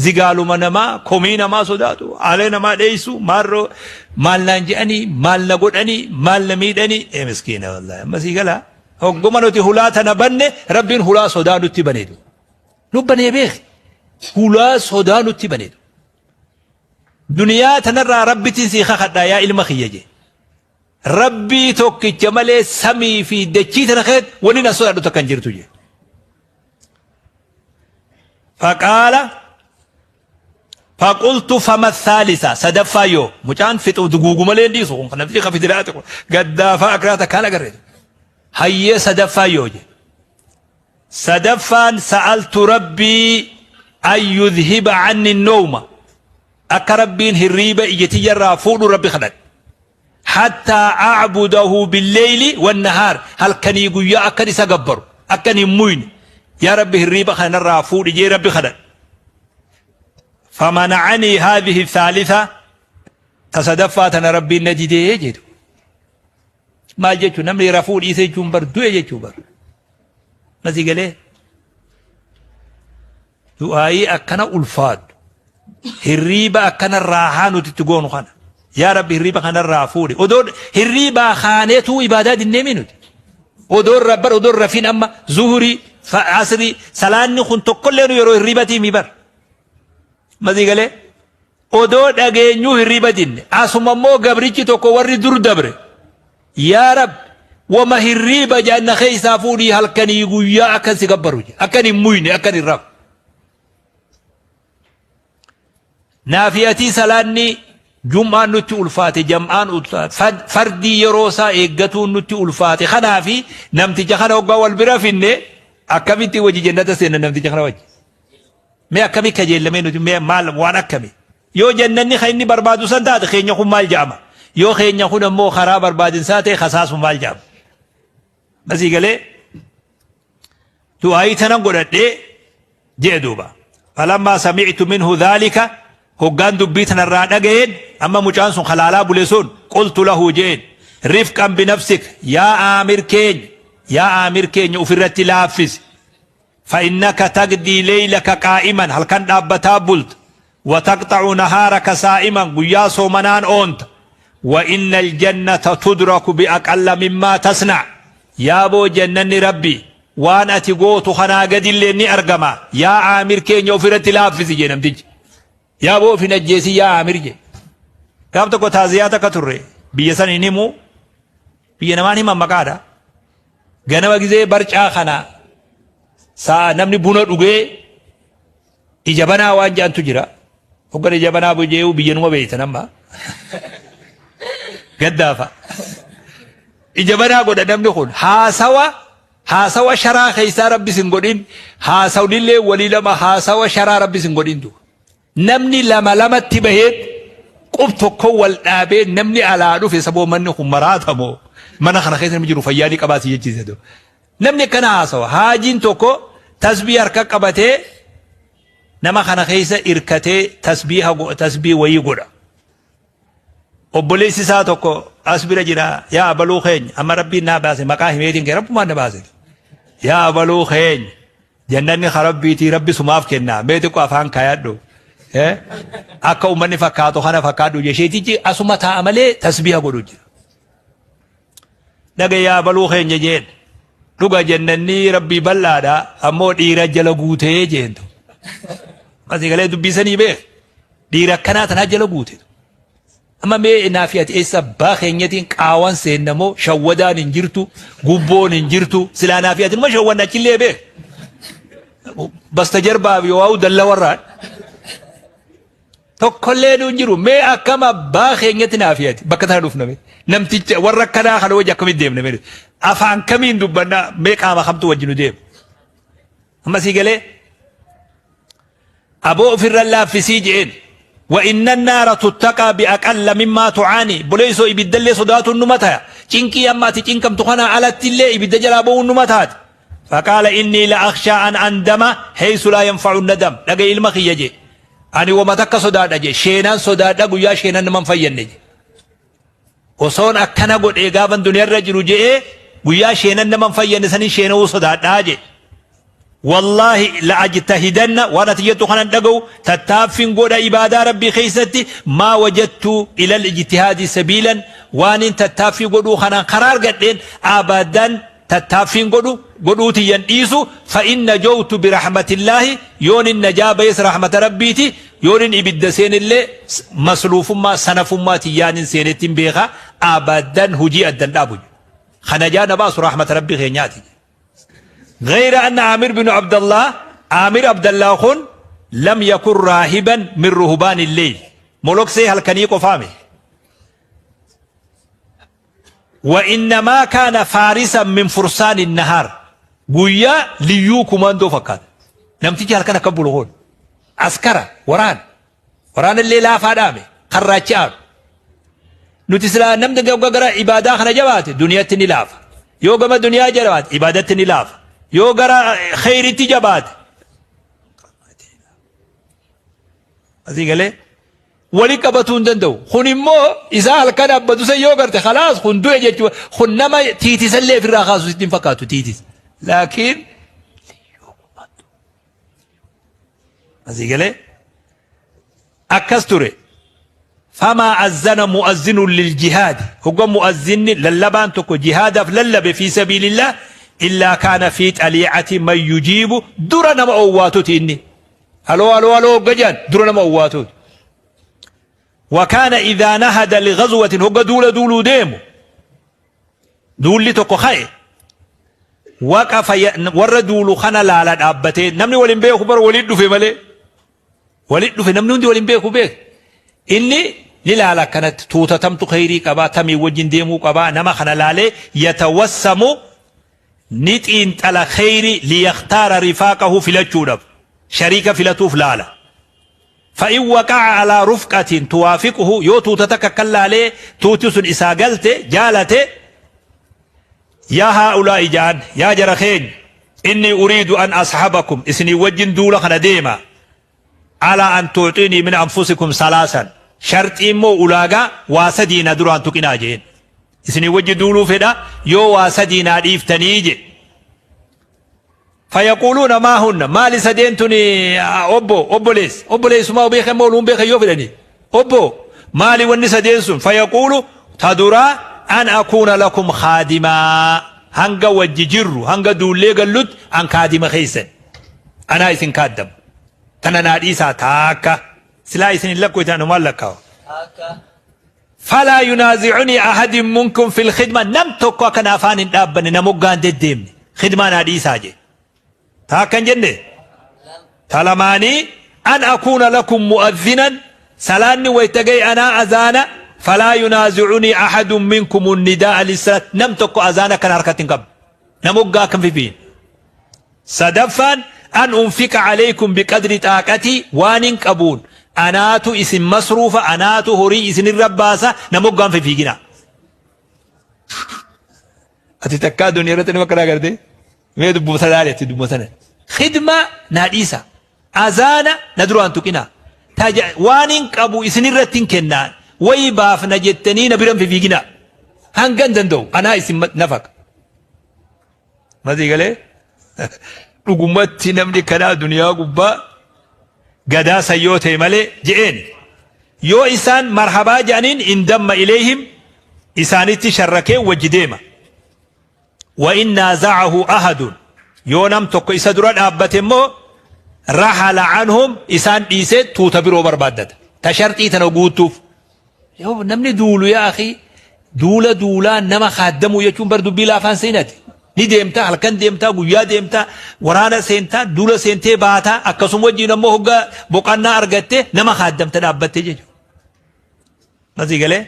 Zigaaluma namaa, komii namaa sodaatu, aalee namaa dheessu, maarroo maal naan je'anii, maal na godhanii, maal na miidhanii. Ee miskiina wallaahi amma sii galaa. Hogguma nuti hulaa tana banne rabbiin hulaa sodaa nutti baneetu. Nu banee beeki. Hulaa sodaa nutti baneetu. Duniyaa tanarraa rabbitiin sii kakadhaa yaa ilma kiyya jee. Rabbii tokkicha malee samii fi dachii tana keessatti wanni na sodaadhu takka hin jirtu jedhe. Faqaala faqultu fama thaalisa sadaffaa yoo mucaan fixu duguugu malee hin dhiisu kun namtichi ka fitiraati kun gaddaafaa akraa takkaan agarre hayyee sadaffaa yoo jedhe. Sadaffaan sa'altu rabbii an yudhiba anni nooma akka rabbiin hirriiba ija tiyyarraa fuudhu rabbi kadhadhe. Hattaa a'budahu billeyli wannahaar halkanii guyyaa akkan isa gabbaru akkan hin muyne yaa rabbi hirriiba kana narraa fuudhi jee rabbi kadhadhe. Famana'anii haadhihi thaalitha ta sadaffaa tana rabbiin na didee jedhu. Maal jechuun namni rafuu dhiise jechuun bar du'e jechuu bar. Masii galee Du'aayii akkana ulfaadhu. Hirriiba akkana raahaa nuti itti goonu kana. Yaa Rabbi hirriiba kanarraa fuudhi. Odoo hirriibaa kaaneetuu ibaadaa dinneemii nuti. Odoo rabbar odoo rafiin amma zuhurii asrii salaanni kun tokkollee nu yeroo hirriibatii mi bar. Masii galee odoo dhageenyuu hirriiba dinne asuma immoo gabrichi tokko warri dur dabre Yaa Rabbi, wama hirriiba jedhan na keessaa fuudhii halkanii guyyaa akkan si gabbaru jedhe. Akkan hin muyne, akkan hin rafu. Naafi atii salaanni jum'aan nutti ulfaate, jam'aan ulfaate, fardii yeroo isaa eeggatuun nutti ulfaate. Kanaafi namticha kana hoggaa wal bira finne akkamitti wajji jannata seenna namticha kana wajji. Mee akkami kajeellamee nuti mee maal waan akkami? Yoo jannanni kan inni barbaadu san taate keenya kun maal ja'ama? Yoo keenya kun ammoo karaa barbaadinsaa ta'e kasaasu maal ja'ama? Masii galee du'aayii tanan godhadhee jee duuba. Falammaa sami'tu minhu dhaalika hoggaan dubbii tanarraa dhaga'een amma mucaan sun halaalaa bule sun Qultu lahu jeen rifqan binafsik yaa Aamir keenya yaa Aamir keenya ufirratti laaffisi. Fa'innaka tagdii leeylaka qaa'iman halkan dhaabbataa bulta. Wa taqxa'u nahaaraka saa'iman guyyaa soomanaan oonta. Wa inna aljannata tudraku biaqalla mimmaa tasna' yaaboo jannanni Rabbi waan ati gootu kanaa gadillee ni argama yaa Aamir keenya ofirratti laaffisi jee namtichi. Yaaboo of hin ajjeesin yaa Aamir jee. Gaaf tokko taaziyaa takka turre biyya san hin himu biyya namaan himan maqaadha. Ganama gizee barcaa kana saa namni buna dhugee ija banaa waan jedhantu jira. Hoggan ija banaa jee'u biyya numa beeytan amma. Gaddaafa. Ija banaa godha namni kun haasawa haasawa sharaa keessaa rabbi sin godhin haasawnillee walii lama haasawa sharaa rabbi sin godhin du. Namni lama lamatti baheet qub tokko wal dhaabee namni alaa dhufe saboo manni kun maraatamoo mana kana keessa namni jiru fayyaa ni qabaa si jechiise. Namni akkana haasawa. Haajiin tokko tasbii harka qabatee nama kana keessa irkatee tasbiiha tasbii wayii godha. Obboleessi isaa tokko as bira jira. Yaa abaluu keenya amma rabbiin naa baase maqaa himeetiin kee rabbumaan na baase. Yaa abaluu keenya jannanni ka rabbiitii rabbi sumaaf kenna mee xiqqoo afaan kaayadhu. Akka uummanni fakkaatu kana fakkaadhu jesheetichi asuma taa'a malee tasbiiha godhu jira. Dhaga yaa abaluu keenya jeen. Dhuga jennanni rabbii bal'aadha ammoo dhiira jala guutee jeentu. Asii galee dubbisanii beek. Dhiira akkanaa tanaa jala guute. Amma mee naafi ati eessa abbaa keenyatiin qaawan seennamoo shawwadaan hin jirtu gubboon hin jirtu silaa naafi ati numa shawwanna achillee beek. Basta jarbaa fi waa'u dalla warraan. Tokkollee nu hin jiru. Mee akkam abbaa keenyatti naa fi ati bakka tana dhufna mee. Namticha warra akkanaa kana wajji akkamitti deemna mee. Afaan kamiin dubbanna mee qaama kamtu wajji nu deema. Amma sii galee aboo ofirra laaffisii je'een. Wa inna naara tuttaqaa bi'aqalla mimmaa tu'aani. Boleessoo ibiddallee sodaatuun numa taya. Cinqii amma ati cinqamtu kanaa alattillee ibidda jalaa ba'uun numa taati. Faqaala innii la akhshaa an andama haysu laa yanfa'u nadam. Dhaga'i ilma kiyya jee. Ani woma takka sodaadha jee. Sheenaan sodaadha guyyaa sheenaan nama hin fayyadne jee. Osoon akkana godhee gaafan duniyarra jiru je'ee guyyaa sheenan nama hin fayyadne saniin sheena'uu sodaadhaa jee. Wallaahi la ajtahidanna waan ati jettu kanan dhaga'u tattaaffiin godha ibaadaa rabbii keessatti maa wajattu ilal ijtihaadi sabiilan waanin tattaaffii godhuu kanaan karaa argadheen abadan tattaaffiin godhu godhuu tiyyan dhiisu fa in najowtu birahmatillaahi yoonin najaa bayes rahmata rabbiiti yoonin ibidda seenillee masluufummaa sanafummaa tiyyaanin seenettin beeka abadan hujii addan dhaabu ka najaa na baasu rahmata rabbii keenyaati. غير أن عامر بن عبد الله عامر عبد الله kun لم يكن راهبا من رهبان الليل moloksee halkanii qofaame وإنما كان فارسا من فرسان النهار guyyaa liyyuu kumaandoo fakkaata namtichi halkan akka bulu kun askara waraana waraana illee laafaa dhaame karraachi aanu nuti silaa namni gara ibaadaa kana jabaate duniyatti ni laafa yoo gama duniyaa jabaate ibaadatti ni laafa yoo gara kheyritti jabaate asii galee wali qabatuu hin danda'u. Kun immoo isaa halkan dhaabbatu san yoo garte khalaas kun du'e jechuudha. Kun nama tiitisallee ofirraa kaasu sitti hin fakkaatu tiitis. Laakiin asii galee akkas ture. Famaa azzana mu'azzinun lil jihaadi. Hogga mu'azzinni lallabaan tokko jihaadaaf lallabe fi sabiilillah illaa kaana fi xaliicati man yujiibu dura nama owwaatuti inni. Aloo aloo aloo hogga jedhan dura nama owwaatuuti. Wakaana idhaa nahada lighazwatin hogga duula duuluu deemu duulli tokko ka'e waqafa warra duulu kana laala dhaabbatee namni waliin beeku bara waliin dhufe malee waliin dhufe namni hundi waliin beeku beek inni ni laala akkanatti tuutatamtu kheyrii qabaa tamii wajjin deemuu qabaa nama kana laalee yatawassamu ni xiinxala kheyri liyakhtaara rifaaqahu filachuudhaf shariika filatuuf laala. Fa'in waqa'a alaa rufqatin tuwaafiquhu yoo tuuta takka akkan laalee tuuti sun isaa galte jaalate yaa haa'ulaa'i ja'an yaa jara keenya inni uriidu an ashabakum isinii wajjin duula kana deema alaa an tuuxinii min anfusikum salaasan. Sharxii immoo ulaagaa waa sadii na duraan tuqinaa jeen. Isinii wajji duuluu fedha yoo waa sadii naa dhiiftanii je. Fayaquuluuna maa hunna maali sadeen tuni obbo obboleessa obboleessumaa beekan moo luun beekan yoo fedhanii obbo maali wanni sadeen sun fayaquulu ta duraa an akuuna lakum khaadimaa hanga wajji jirru hanga duullee gallutti an kaadima keessan anaa isin kaaddama tana naa dhiisaa taakka silaa isin hin lakkoytan anumaan lakkaawa. Taakka. Falaa yunaazi'unii ahadin munkum fil khidma nam tokko akka na afaan hin dhaabbanne na moggaan deddeemne khidmaa naa dhiisaa jee. Taakka hin jenne? Ta lamaanii an akuuna lakum mu'adhinan salaanni wayta gahe anaa azaana falaa yunaazi'unii ahadun minkum nidaa'a lissalaat nam tokko azaana akkana harkatti hin qabne na moggaa akka hin fifiin. Sadaffaan, an unfiqa aleykum biqadri xaaqatii, waanin qabuun anaatu isin masruufa, anaatu horii isinirra baasa, na moggaan fifiiginaa. Ati takkaa duniyaa irratti nama akkanaa agartee? Mee dubbuma sana laali ati dubbuma sana. Khidmaa naa dhiisa. Azaana na duraan tuqinaa. Taja waanin qabu isinirratti hin kennaa. Wayi baafna jettanii na biran fifiiginaa. Hangan danda'u anaa isin nafaqa. Masii galee dhugumatti namni kanaa duniyaa gubbaa gadaa san yoo ta'e malee je'een yoo isaan marhabaa je'aniin indamma ileeyhim isaanitti sharrakee wajji deema. Wa in naazacahu ahadun yoo nam tokko isa dura dhaabbate immoo rahala anhum isaan dhiisee tuuta biroo barbaaddata. Ta sharxii tana guutuuf. Yoo namni duulu yaa akhi duula duulaa nama kaaddamuu jechuun bar dubbii laafaan seenati. Ni deemtaa halkan deemtaa guyyaa deemtaa waraana seentaa duula seentee baataa akkasuma wajjin ammoo hoggaa boqannaa argattee nama kaaddamta dhaabbattee jechuudha. Masii galee?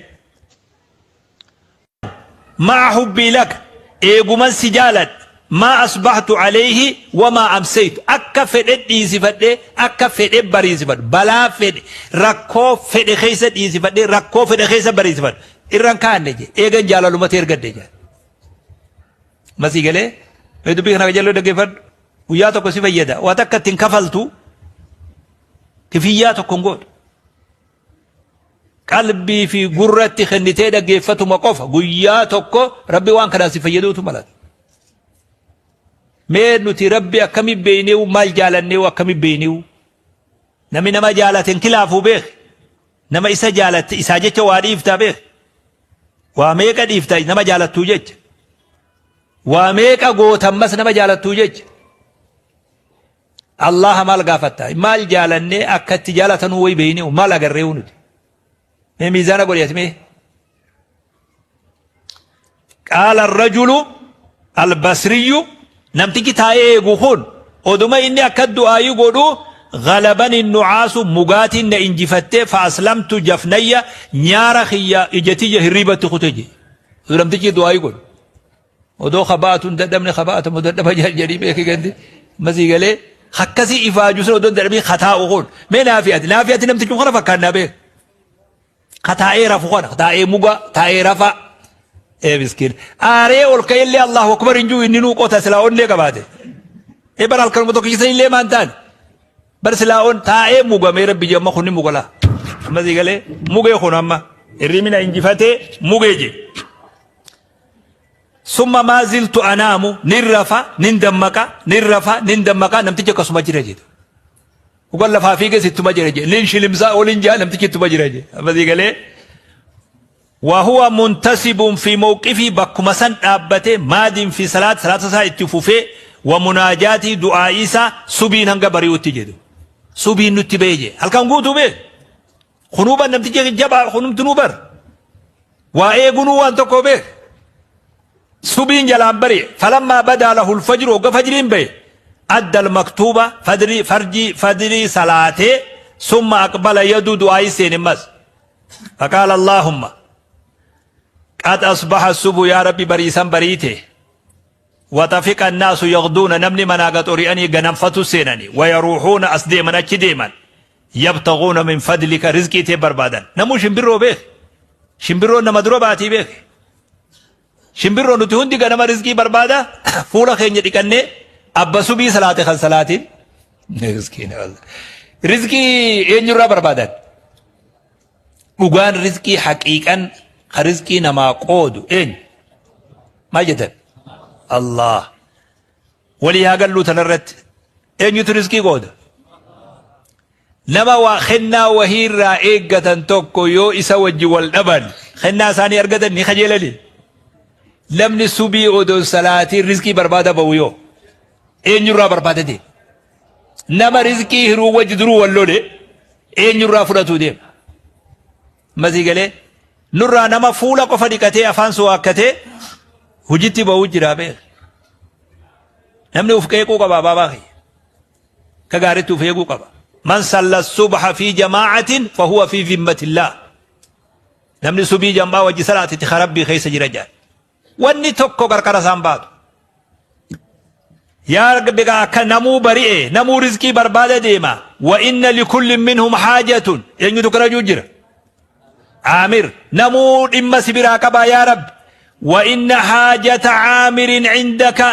Ma'a hubbii laka eeguman si jaaladhe maa asbahtu alayhi wamaa amsaytu akka fedhe dhiisifadhee akka fedhe bariisifadhu balaa fedhe rakkoo fedhe keessa dhiisifadhee rakkoo fedhe keessa bariisifadhu irran kaanne je eegan jaalalumatti ergadde je masii galee mee dubbii kana qajeeloo dhaggeeffadhu guyyaa tokko si fayyada waa takka ittiin kafaltu kifiyyaa tokko hin godhu Qalbii fi gurratti kennitee dhaggeeffatuma qofa guyyaa tokko Rabbi waan kanaan si fayyaduutu malata. Mee nuti Rabbi akkami beeyneewu maal jaalanneewu akkami beeyneewu namni nama jaalate hin kilaafuu beek nama isa jaalatte isaa jecha waa dhiiftaa beek waa meeqa dhiifta nama jaalattuu jecha waa meeqa gootammas nama jaalattuu jecha Allaha maal gaafatta? Maal jaalannee akka itti jaalatanuu wayi beeynee maal agarreewu nuti? Mee miizaana godhi ati mee. Qaala rajulu albasriyyu namtichi taa'ee eegu kun oduma inni akka du'aayii godhu galabani nucaasu mugaatiin na injifattee fa aslamtu jafnayya nyaara kiyya ija tiyya hirriibatti kute jedhe. Namtichi du'aayii godhu. Odoo kaba'atu hin dadhabne kaba'atu moo dadhaba jedhii beeki gandi masii galee akkasii ifaaju sun odoo hin dadhabin kataa'u kun mee naafi ati naafi ati namtichi kana fakkaannaa beek kataa'ee rafu kana taa'ee muga taa'ee rafa ee miskiin aaree ol ka'ellee Allahu akbar hin jiru inni nuu qota silaa onnee qabaate ee bara halkanuma tokkicha illee maan taane bar silaa on taa'ee mugamee rabbi jedhama kun ni mugala amma sii galee mugee kun amma hirrimina injifatee mugee je Summa maa ziltu anaamu nin rafa nin dammaqa nin rafa nin dammaqa namtichi akkasuma jira jedhe. Dhugan lafaa fiiges ittuma jira jedhe. Nin shilimsaa olin jaa namtichi ittuma jira jedhe. Amma sii galee. Wahuwa muntasibun fi mawqifii bakkuma san dhaabbatee maadin fi salaat salaata isaa itti fufee wa munaajaatii du'aa'ii isaa subiin hanga bari'utti jedhu. Subiin nutti ba'e jedhe. Halkan guutuu beeku. Kunuu bar namtichi jabaa kunumtinuu bar. Waa eegunuu waan tokko beek. Subiin jalaan bari'e. Falammaa badaa lahul fajru hogga fajriin bahe. Addal maktuuba fadrii farjii fadrii salaatee summa aqbala yaduu du'aayii seene mas. Faqaala Allaahumma qad asbaha subu yaa rabbi bariisan bariite. Waxafiqa annaasu yagduuna namni manaa gaxori'anii ganamfatu seenani. Wayaruuhuuna as deeman achi deeman. Yabtaguuna min fadlika rizqii tee barbaadan. Namuu shimbirroo beeke. Shimbirroon nama dura baatii beeke. Shimbirroo nuti hundi ganama rizqii barbaada fuula keenya dhiqannee abba subii salaate kan salaatiin. Miskiina wallah. Rizqii eenyurraa barbaadan? Dhugaan rizqii haqiiqan ka rizqii namaa qoodu eenyu? Maal jettan? Allah. Walii haa galluu tanarratti. Eenyutu rizqii qooda? Nama waa kennaa wahii irraa eeggatan tokko yoo isa wajji wal dhaban kennaa isaanii argatan ni kajeelani. Namni subii odoon salaatiin rizqii barbaada ba'u yoo eenyurraa barbaada deema? Nama rizqii hiruu wajji duruu wal lole eenyurraa fudhatuu deema? Masii galee nurraa nama fuula qofa dhiqatee afaan suwaakkatee hojitti ba'uu jira beeka. Namni uf qeequu qaba abaabaa kiyya. Akka gaariitti uf eeguu qaba. Man salla subha fi jamaa'atin fahuwa fi zimmatillah. Namni subii jam'aa wajji salaatiti ka Rabbii keessa jira jedhan. Wanni tokko qarqara isaan baatu. Yaa Rabbi egaa akka namuu bari'e namuu rizqii barbaada deema. Wa inna likullin minhum haajatun. Eenyutu kana juu jira? Aamir. Namuu dhimma si biraa qabaa yaa Rabbi. Wa inna haajata aamirin cindaka.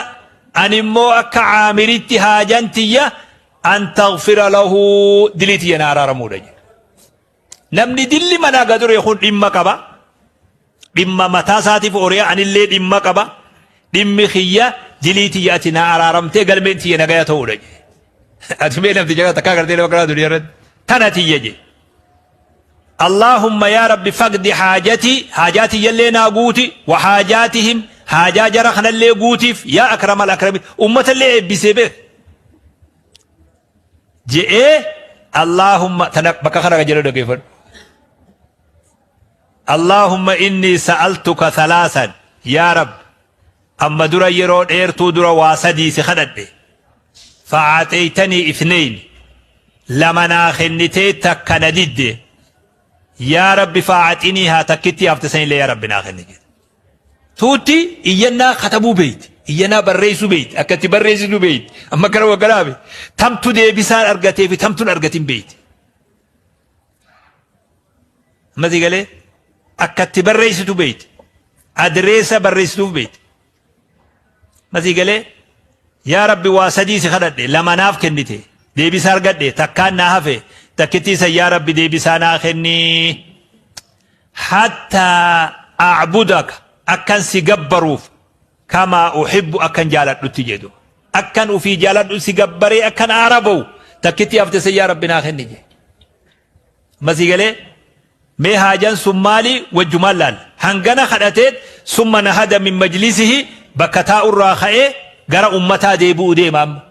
Ani immoo akka aamiritti haajan tiyya an taghfira lahu dilii tiyya na araaramuudha jedhe. Namni dilli manaa gadure kun dhimma qaba. Dhimma mataa isaatiif ori'a anillee dhimma qaba. Dhimmi kiyya dilii tiyya ati na araaramtee galmeen tiyya nagaya ta'uudha jedhe. Ati mee namticha kana takkaa gartee nama kanaa duniyaa irratti tana tiyya jedhe. Allaahumma yaa Rabbi faqdi haajatii haajaa tiyyallee naa guuti wa haajaatihim haajaa jara kanallee guutiif yaa akramal akrami ummatallee eebbisee beek. Je'ee Allaahumma tana bakka kana kan jedhu dhaggeeffadhu. Allaahumma inni sa'altuka thalaasan yaa Rabbi amma dura yeroo dheertuu dura waa sadii si kadhadhe fa'aaxeeytanii ithnayn lama naa kennitee takka na didde yaa Rabbi fa'aaxinii haa takkitti hafte sanillee yaa Rabbi naa kenni jedhe. Tuutti iyyannaa katabuu beeyti. Iyyannaa barreessuu beeyti. Akka itti barreessitu beeyti. Amma kana waggalaabe. Tamtu deebisaan argatee fi tamtuun argatin beeyti. Amma si galee akka itti barreessitu beeyti. Adireessa barreessituuf beeyti. Amma si galee yaa Rabbi waa sadii si kadhadhe lama naaf kennite deebisaa argadhe takkaan naa hafe takkittii san yaa Rabbi deebisaa naa kennii. Hattaa a'budaka akkan si gabbaruuf kamaa uhibbu akkan jaaladhutti jedhu. Akkan ufii jaaladhu si gabbaree akkan aara ba'u takkitti hafte san yaa Rabbi naa kenni jedhe. Amma sii galee mee haajan sun maali wajjumaan laalla. Hangana kadhateet summa nahada min majlisihi bakka taa'urraa ka'ee gara ummataa deebi'u deema amma.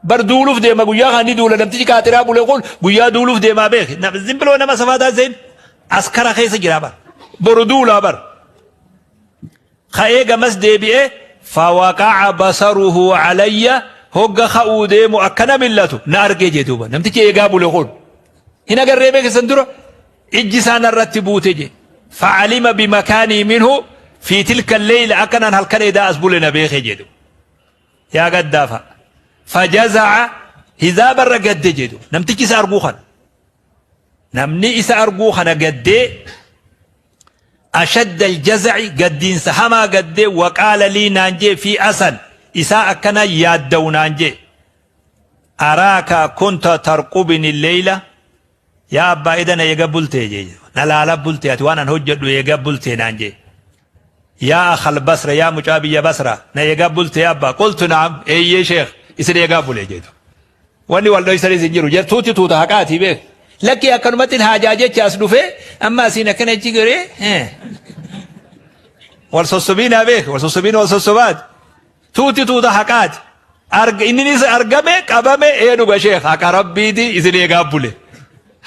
Bar duuluuf deema guyyaa kana ni duula namtichi kaaxiraa bule kun guyyaa duuluuf deemaa beeki. Zimbiloo nama safaa taasiseen askara keessa jira bar. Boru duulaa bar. Ka'ee gamas deebi'ee fawaqa'a basaruhu alayya hogga ka'uu deemu akkana millatu na argee jee duuba. Namtichi eegaa bule kun. Hin agarree beekisan dura ijji isaa narratti buute jee. Fa'alima bimakaanii minhu fi tilka leyla akkanaan halkan edaa as bule na beekee jedhu. Yaa gaddaa fa'a. Fajaza'a hizaaba irra gadde jedhu. Namtichi isa arguu kana. Namni isa arguu kana gaddee ashadda aljaza'i gaddiinsa hamaa gaddee waqaala lii naan jee fi asan isaa akkana yaadda'u naan jee. Araaka kunta tarqubini leyla yaa abbaa eda na eega bultee jee na laala bultee ati waan an hojjedhu eega bultee naan jee. Yaa akhal basra yaa mucaa biyya basra na eegaa bultee abbaa qultu naam eeyyee sheekh isin eegaa bule jeetu. Wanni wal dhoysanis hin jiru jettuutti tuuta haqaatii beek. Lakkii akkanumatti haajaa jecha as dhufee amma asiin akkana achi garee wal sossobiinaa beek wal sossobiin wal sossobaati. Tuuti tuuta haqaati. Arga inninis argame qabame ee dhuga sheekh haqa rabbiiti isin eegaa bule.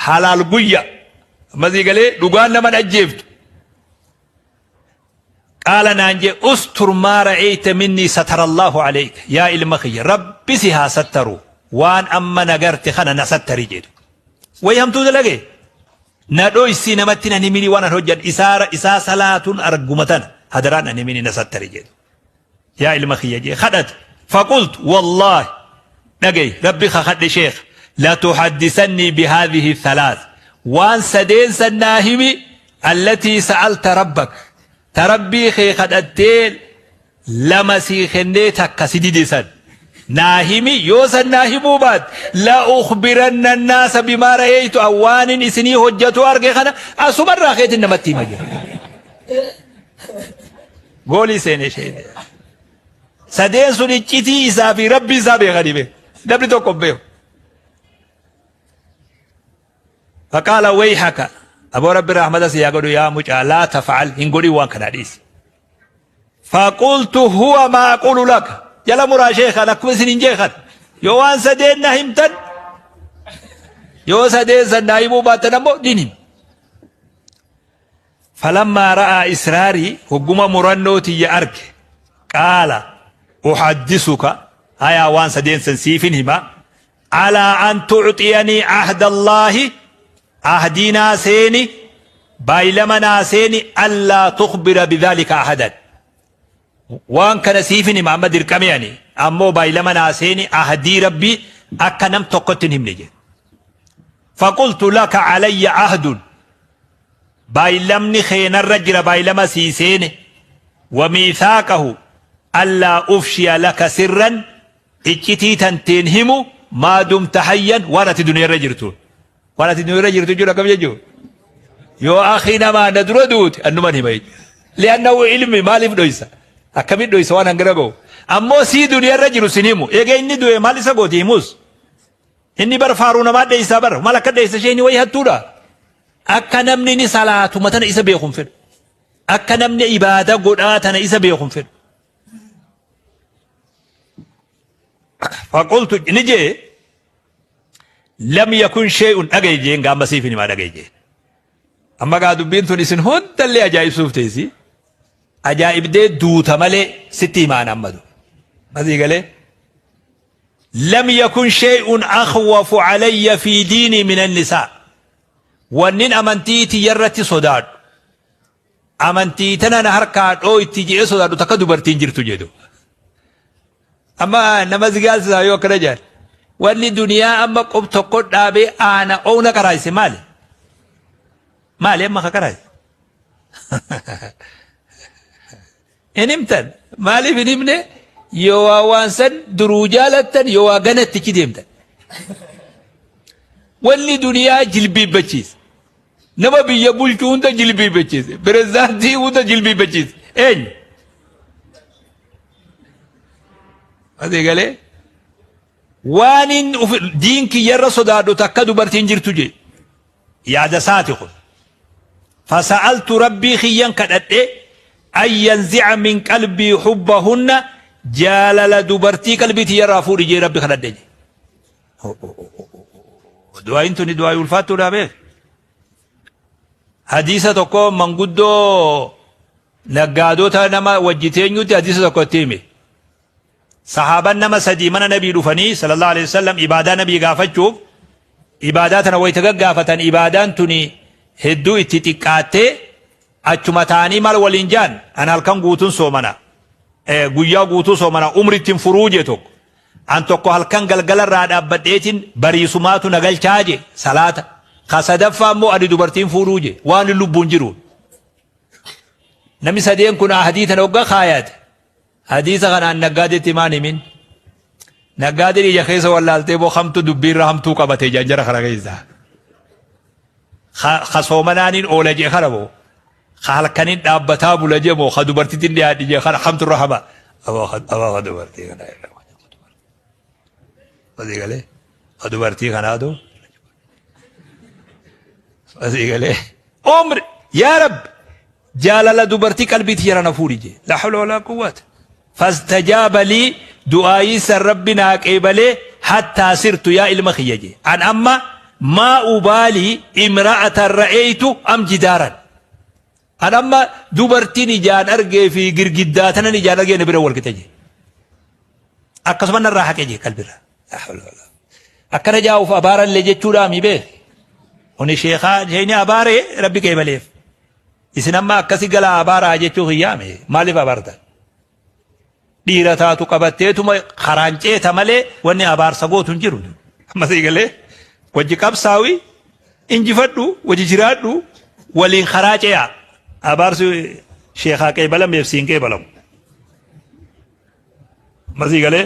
Halaal guyya. Ammasii galee dhugaan nama ajjeeftu. Qaala naan jee ustur maa ra'eyta minnii satarallaahu aleyka yaa ilma kiyya rabbi si haa sattaru waan amma na garte kana na sattari jedhu. Way hamtuu dalage na dhoysii namatti nan himini waan an hojjadhe isaa isaa salaatun arguma tana hadaraan nan himini na sattari jedhu. Yaa ilma kiyya jee kadhate faqultu wallaahi dhagay rabbi kakadhe sheekh latuhaddisannii bihaadhihi thalath waan sadeen san naa himi allatii sa'alta rabbak ta rabbii kee kadhattee lama sii kennee takka si dide san Naa himi yoo san naa himuu baatte la ukhbiranna annaasa bimaa ra'eeytu an waanin isinii hojjatuu arge kana asumarraa keetin namatti hima jedhe. Goolii seene isheen. Sadeen sun iccitii isaa fi rabbii isaa beekanii beeku. Namni tokko hin beeku. Faqaala wayhaka aboo rabbi rahmata si haa godhu yaa mucaa laa taf'al hin godhin waan kanaa dhiisi. Faqultu huwa maa aqulu laka jala muraa sheekan akkuma isin hin jeekan yoo waan sadeen na himtan yoo sadeen san na himuu baattan ammoo nin hima. Falammaa ra'aa israarii hogguma murannoo tiyya arge qaala uhaddisuka hayaa waan sadeen san siifin hima Alaa an tu'xiyanii ahda Allaahi ahdii naa seeni baaylama naa seeni allaa tukhbira bidhaalika ahadan waan kana siifin hima amma dirqame ani ammoo baaylama naa seeni ahdii rabbii akka nam tokkotti hin himne jedhe faqultu laka alayya ahdun Baaylamni kee narra jira baaylama sii seene wa miithaaqahu allaa ufshiya laka sirran iccitii tanteen himu maa dumta hayyan waan ati duniyarra jirtuun. Waan ati duniyarra jirtu jechuun akkam jechuu? Yoo akhi namaa na dura duute annuman hima jechuudha. Li'annahu ilmi maaliif dhoysa? Akkamitti dhoysa waan hangana gahu? Ammoo sii duniyarra jiru sin himu. Eega inni du'e maal isa gooti himus? Inni bar faaruu namaa dheeysaa bar maal akka dheeysa isheen wayi hattuudha. Akka namni ni salaatuma tana isa beeku hin fedhu. Akka namni ibaada godhaa tana isa beeku hin fedhu. Faqultu ni jee lam yakun shay'un dhagaye jeen gaama siif hin himaa dhagaye jeen. Amma gaa dubbiin tun isin hundallee ajaa'ibsuuf teessi. Ajaa'ibdee duuta malee sitti himaan ammadu. Masii galee. Lam yakun shay'un akhwafu alayya fi diinii min annisaa. Wannin amantii tiyyarratti sodaadhu. Amantii tana na harkaa dhooyti je'ee sodaadhu takka dubartiin jirtu jedhu. Amma nama si gaalsisaa yoo akkana jedhan. Wanni duniyaa amma qob tokko dhaabee aana oona qaraayse maali? Maali amma ka qaraayse? Hin himtan. Maaliif hin himne? Yoo waa waan san duruu jaalattan yoo waa ganatti achi deemtan. Wanni duniyaa jilbiibbachiise. Nama biyya bulchu hunda jilbiibbachiise. Pirezidaantii hunda jilbiibbachiise. Eenyu? Asii galee waan inni diin kiyyarra sodaadhu takka dubartiin jirtu jee. Yaada isaati kun. Fasa'altu rabbii kiyyan kadhadhe an yanzi'a min qalbii hubbahunna jaalala dubartii qalbii tiyyarraa fuudhi jee rabbi kadhadhe jee. Du'aayin tuni du'aayi ulfaattuudha beek. Hadiisa tokko manguddoo naggaadota nama wajji teenyutti hadiisa tokko itti hime. Sahaaban nama sadii mana nabii dhufanii sallallahu alaihi wasallam ibaadaa nabii gaafachuuf ibaadaa tana wayita gaggaafatan ibaadaan tuni hedduu itti xiqqaattee achuma taa'anii maal waliin jaan an halkan guutuun soomana guyyaa guutuu soomana umritti hin furuu jee tokko an tokko halkan galgala irraa dhaabbadheetiin bariisumaatu na galchaa jee salaata ka sadaffaa immoo ani dubartiin fuudhuu jee waan lubbuun jiruun namni sadeen kun ahdii tana hogga kaayate Hadiisa kanaan naggaadetti maan himin? Naggaadeen ija keessa wallaaltee boo hamtu dubbiirra hamtuu qabate ijaan jara kana keessa. Ka soomanaaniin oola jee kana boo. Ka halkaniin dhaabbataa bula jee moo ka dubartittiin dhiyaadhi jee kana hamtu irra hama. Aboo ka dubartii kana irra. Asii galee ka dubartii kanaatu. Asii galee. Umri yaa Rabbi Jaalala dubartii qalbii tiyya na fuudhi jee. La hawla walaa quwwata. Fastajaaba lii du'aayii san rabbi naa qeebalee hattaa sirtu yaa ilma kiyya jee. An amma maa ubaalii imra'atan ra'eeytu am jidaaran. An amma dubartiin ijaan argee fi girgiddaa tanan ijaan argee na bira wal qixa jee. Akkasuma narraa haqe jee qalbirraa. La hawla walaa. Akkana jaa'uuf abaarallee jechuudhaa mi beek. Kuni sheekaa sheeyni abaaree rabbi qeebaleef. Isin amma akkasi galaa abaaraa jechuu kiyyaame maaliif abaartan? Dhiira taatu qabatteetuma karaan ceeta malee wanni abaarsa gootu hin jiru. Amma sii galee wajji qabsaawi injifadhu wajji jiraadhu waliin karaa ce'aa. Abaarsi sheekaa qeebalameef siin qeebalamu. Amma sii galee.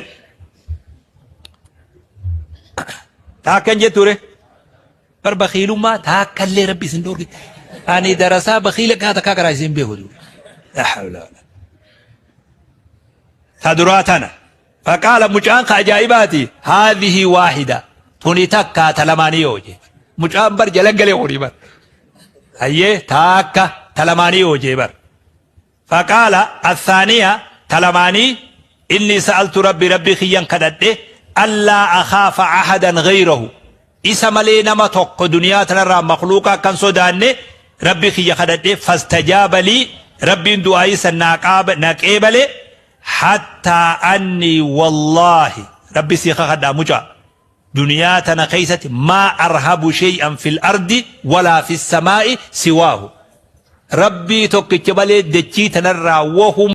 Taakka hin jettu re. Bar bakiilummaa taakkallee rabbi isin dhoorge. Ani darasaa bakiila kaa takkaa karaa isin beeku. La hawla wala. Ta duraa tana. Faqaala mucaan ka ajaa'ibaati haadhihi waahida tuni takkaa ta lamaanii yoo jee. Mucaan bar jalan galee horii bar. Hayyee taakka ta lamaanii yoo jee bar. Faqaala athaaniya ta lamaanii inni sa'altu rabbi rabbi kiyyan kadhadhe allaa akhaafa ahadan ghayrahu isa malee nama tokko duniyaa tanarraa makhluuqa akkan sodaanne rabbi kiyya kadhadhe fastajaaba lii rabbiin du'aayii san naa qeebale Hattaa annii wallaahi rabbi sii kakadhaa mucaa duniyaa tana keeysatti maa arhabu shey'an fil ardi walaa fis samaa'i siwaahu rabbii tokkicha malee dachii tanarraa wahuma.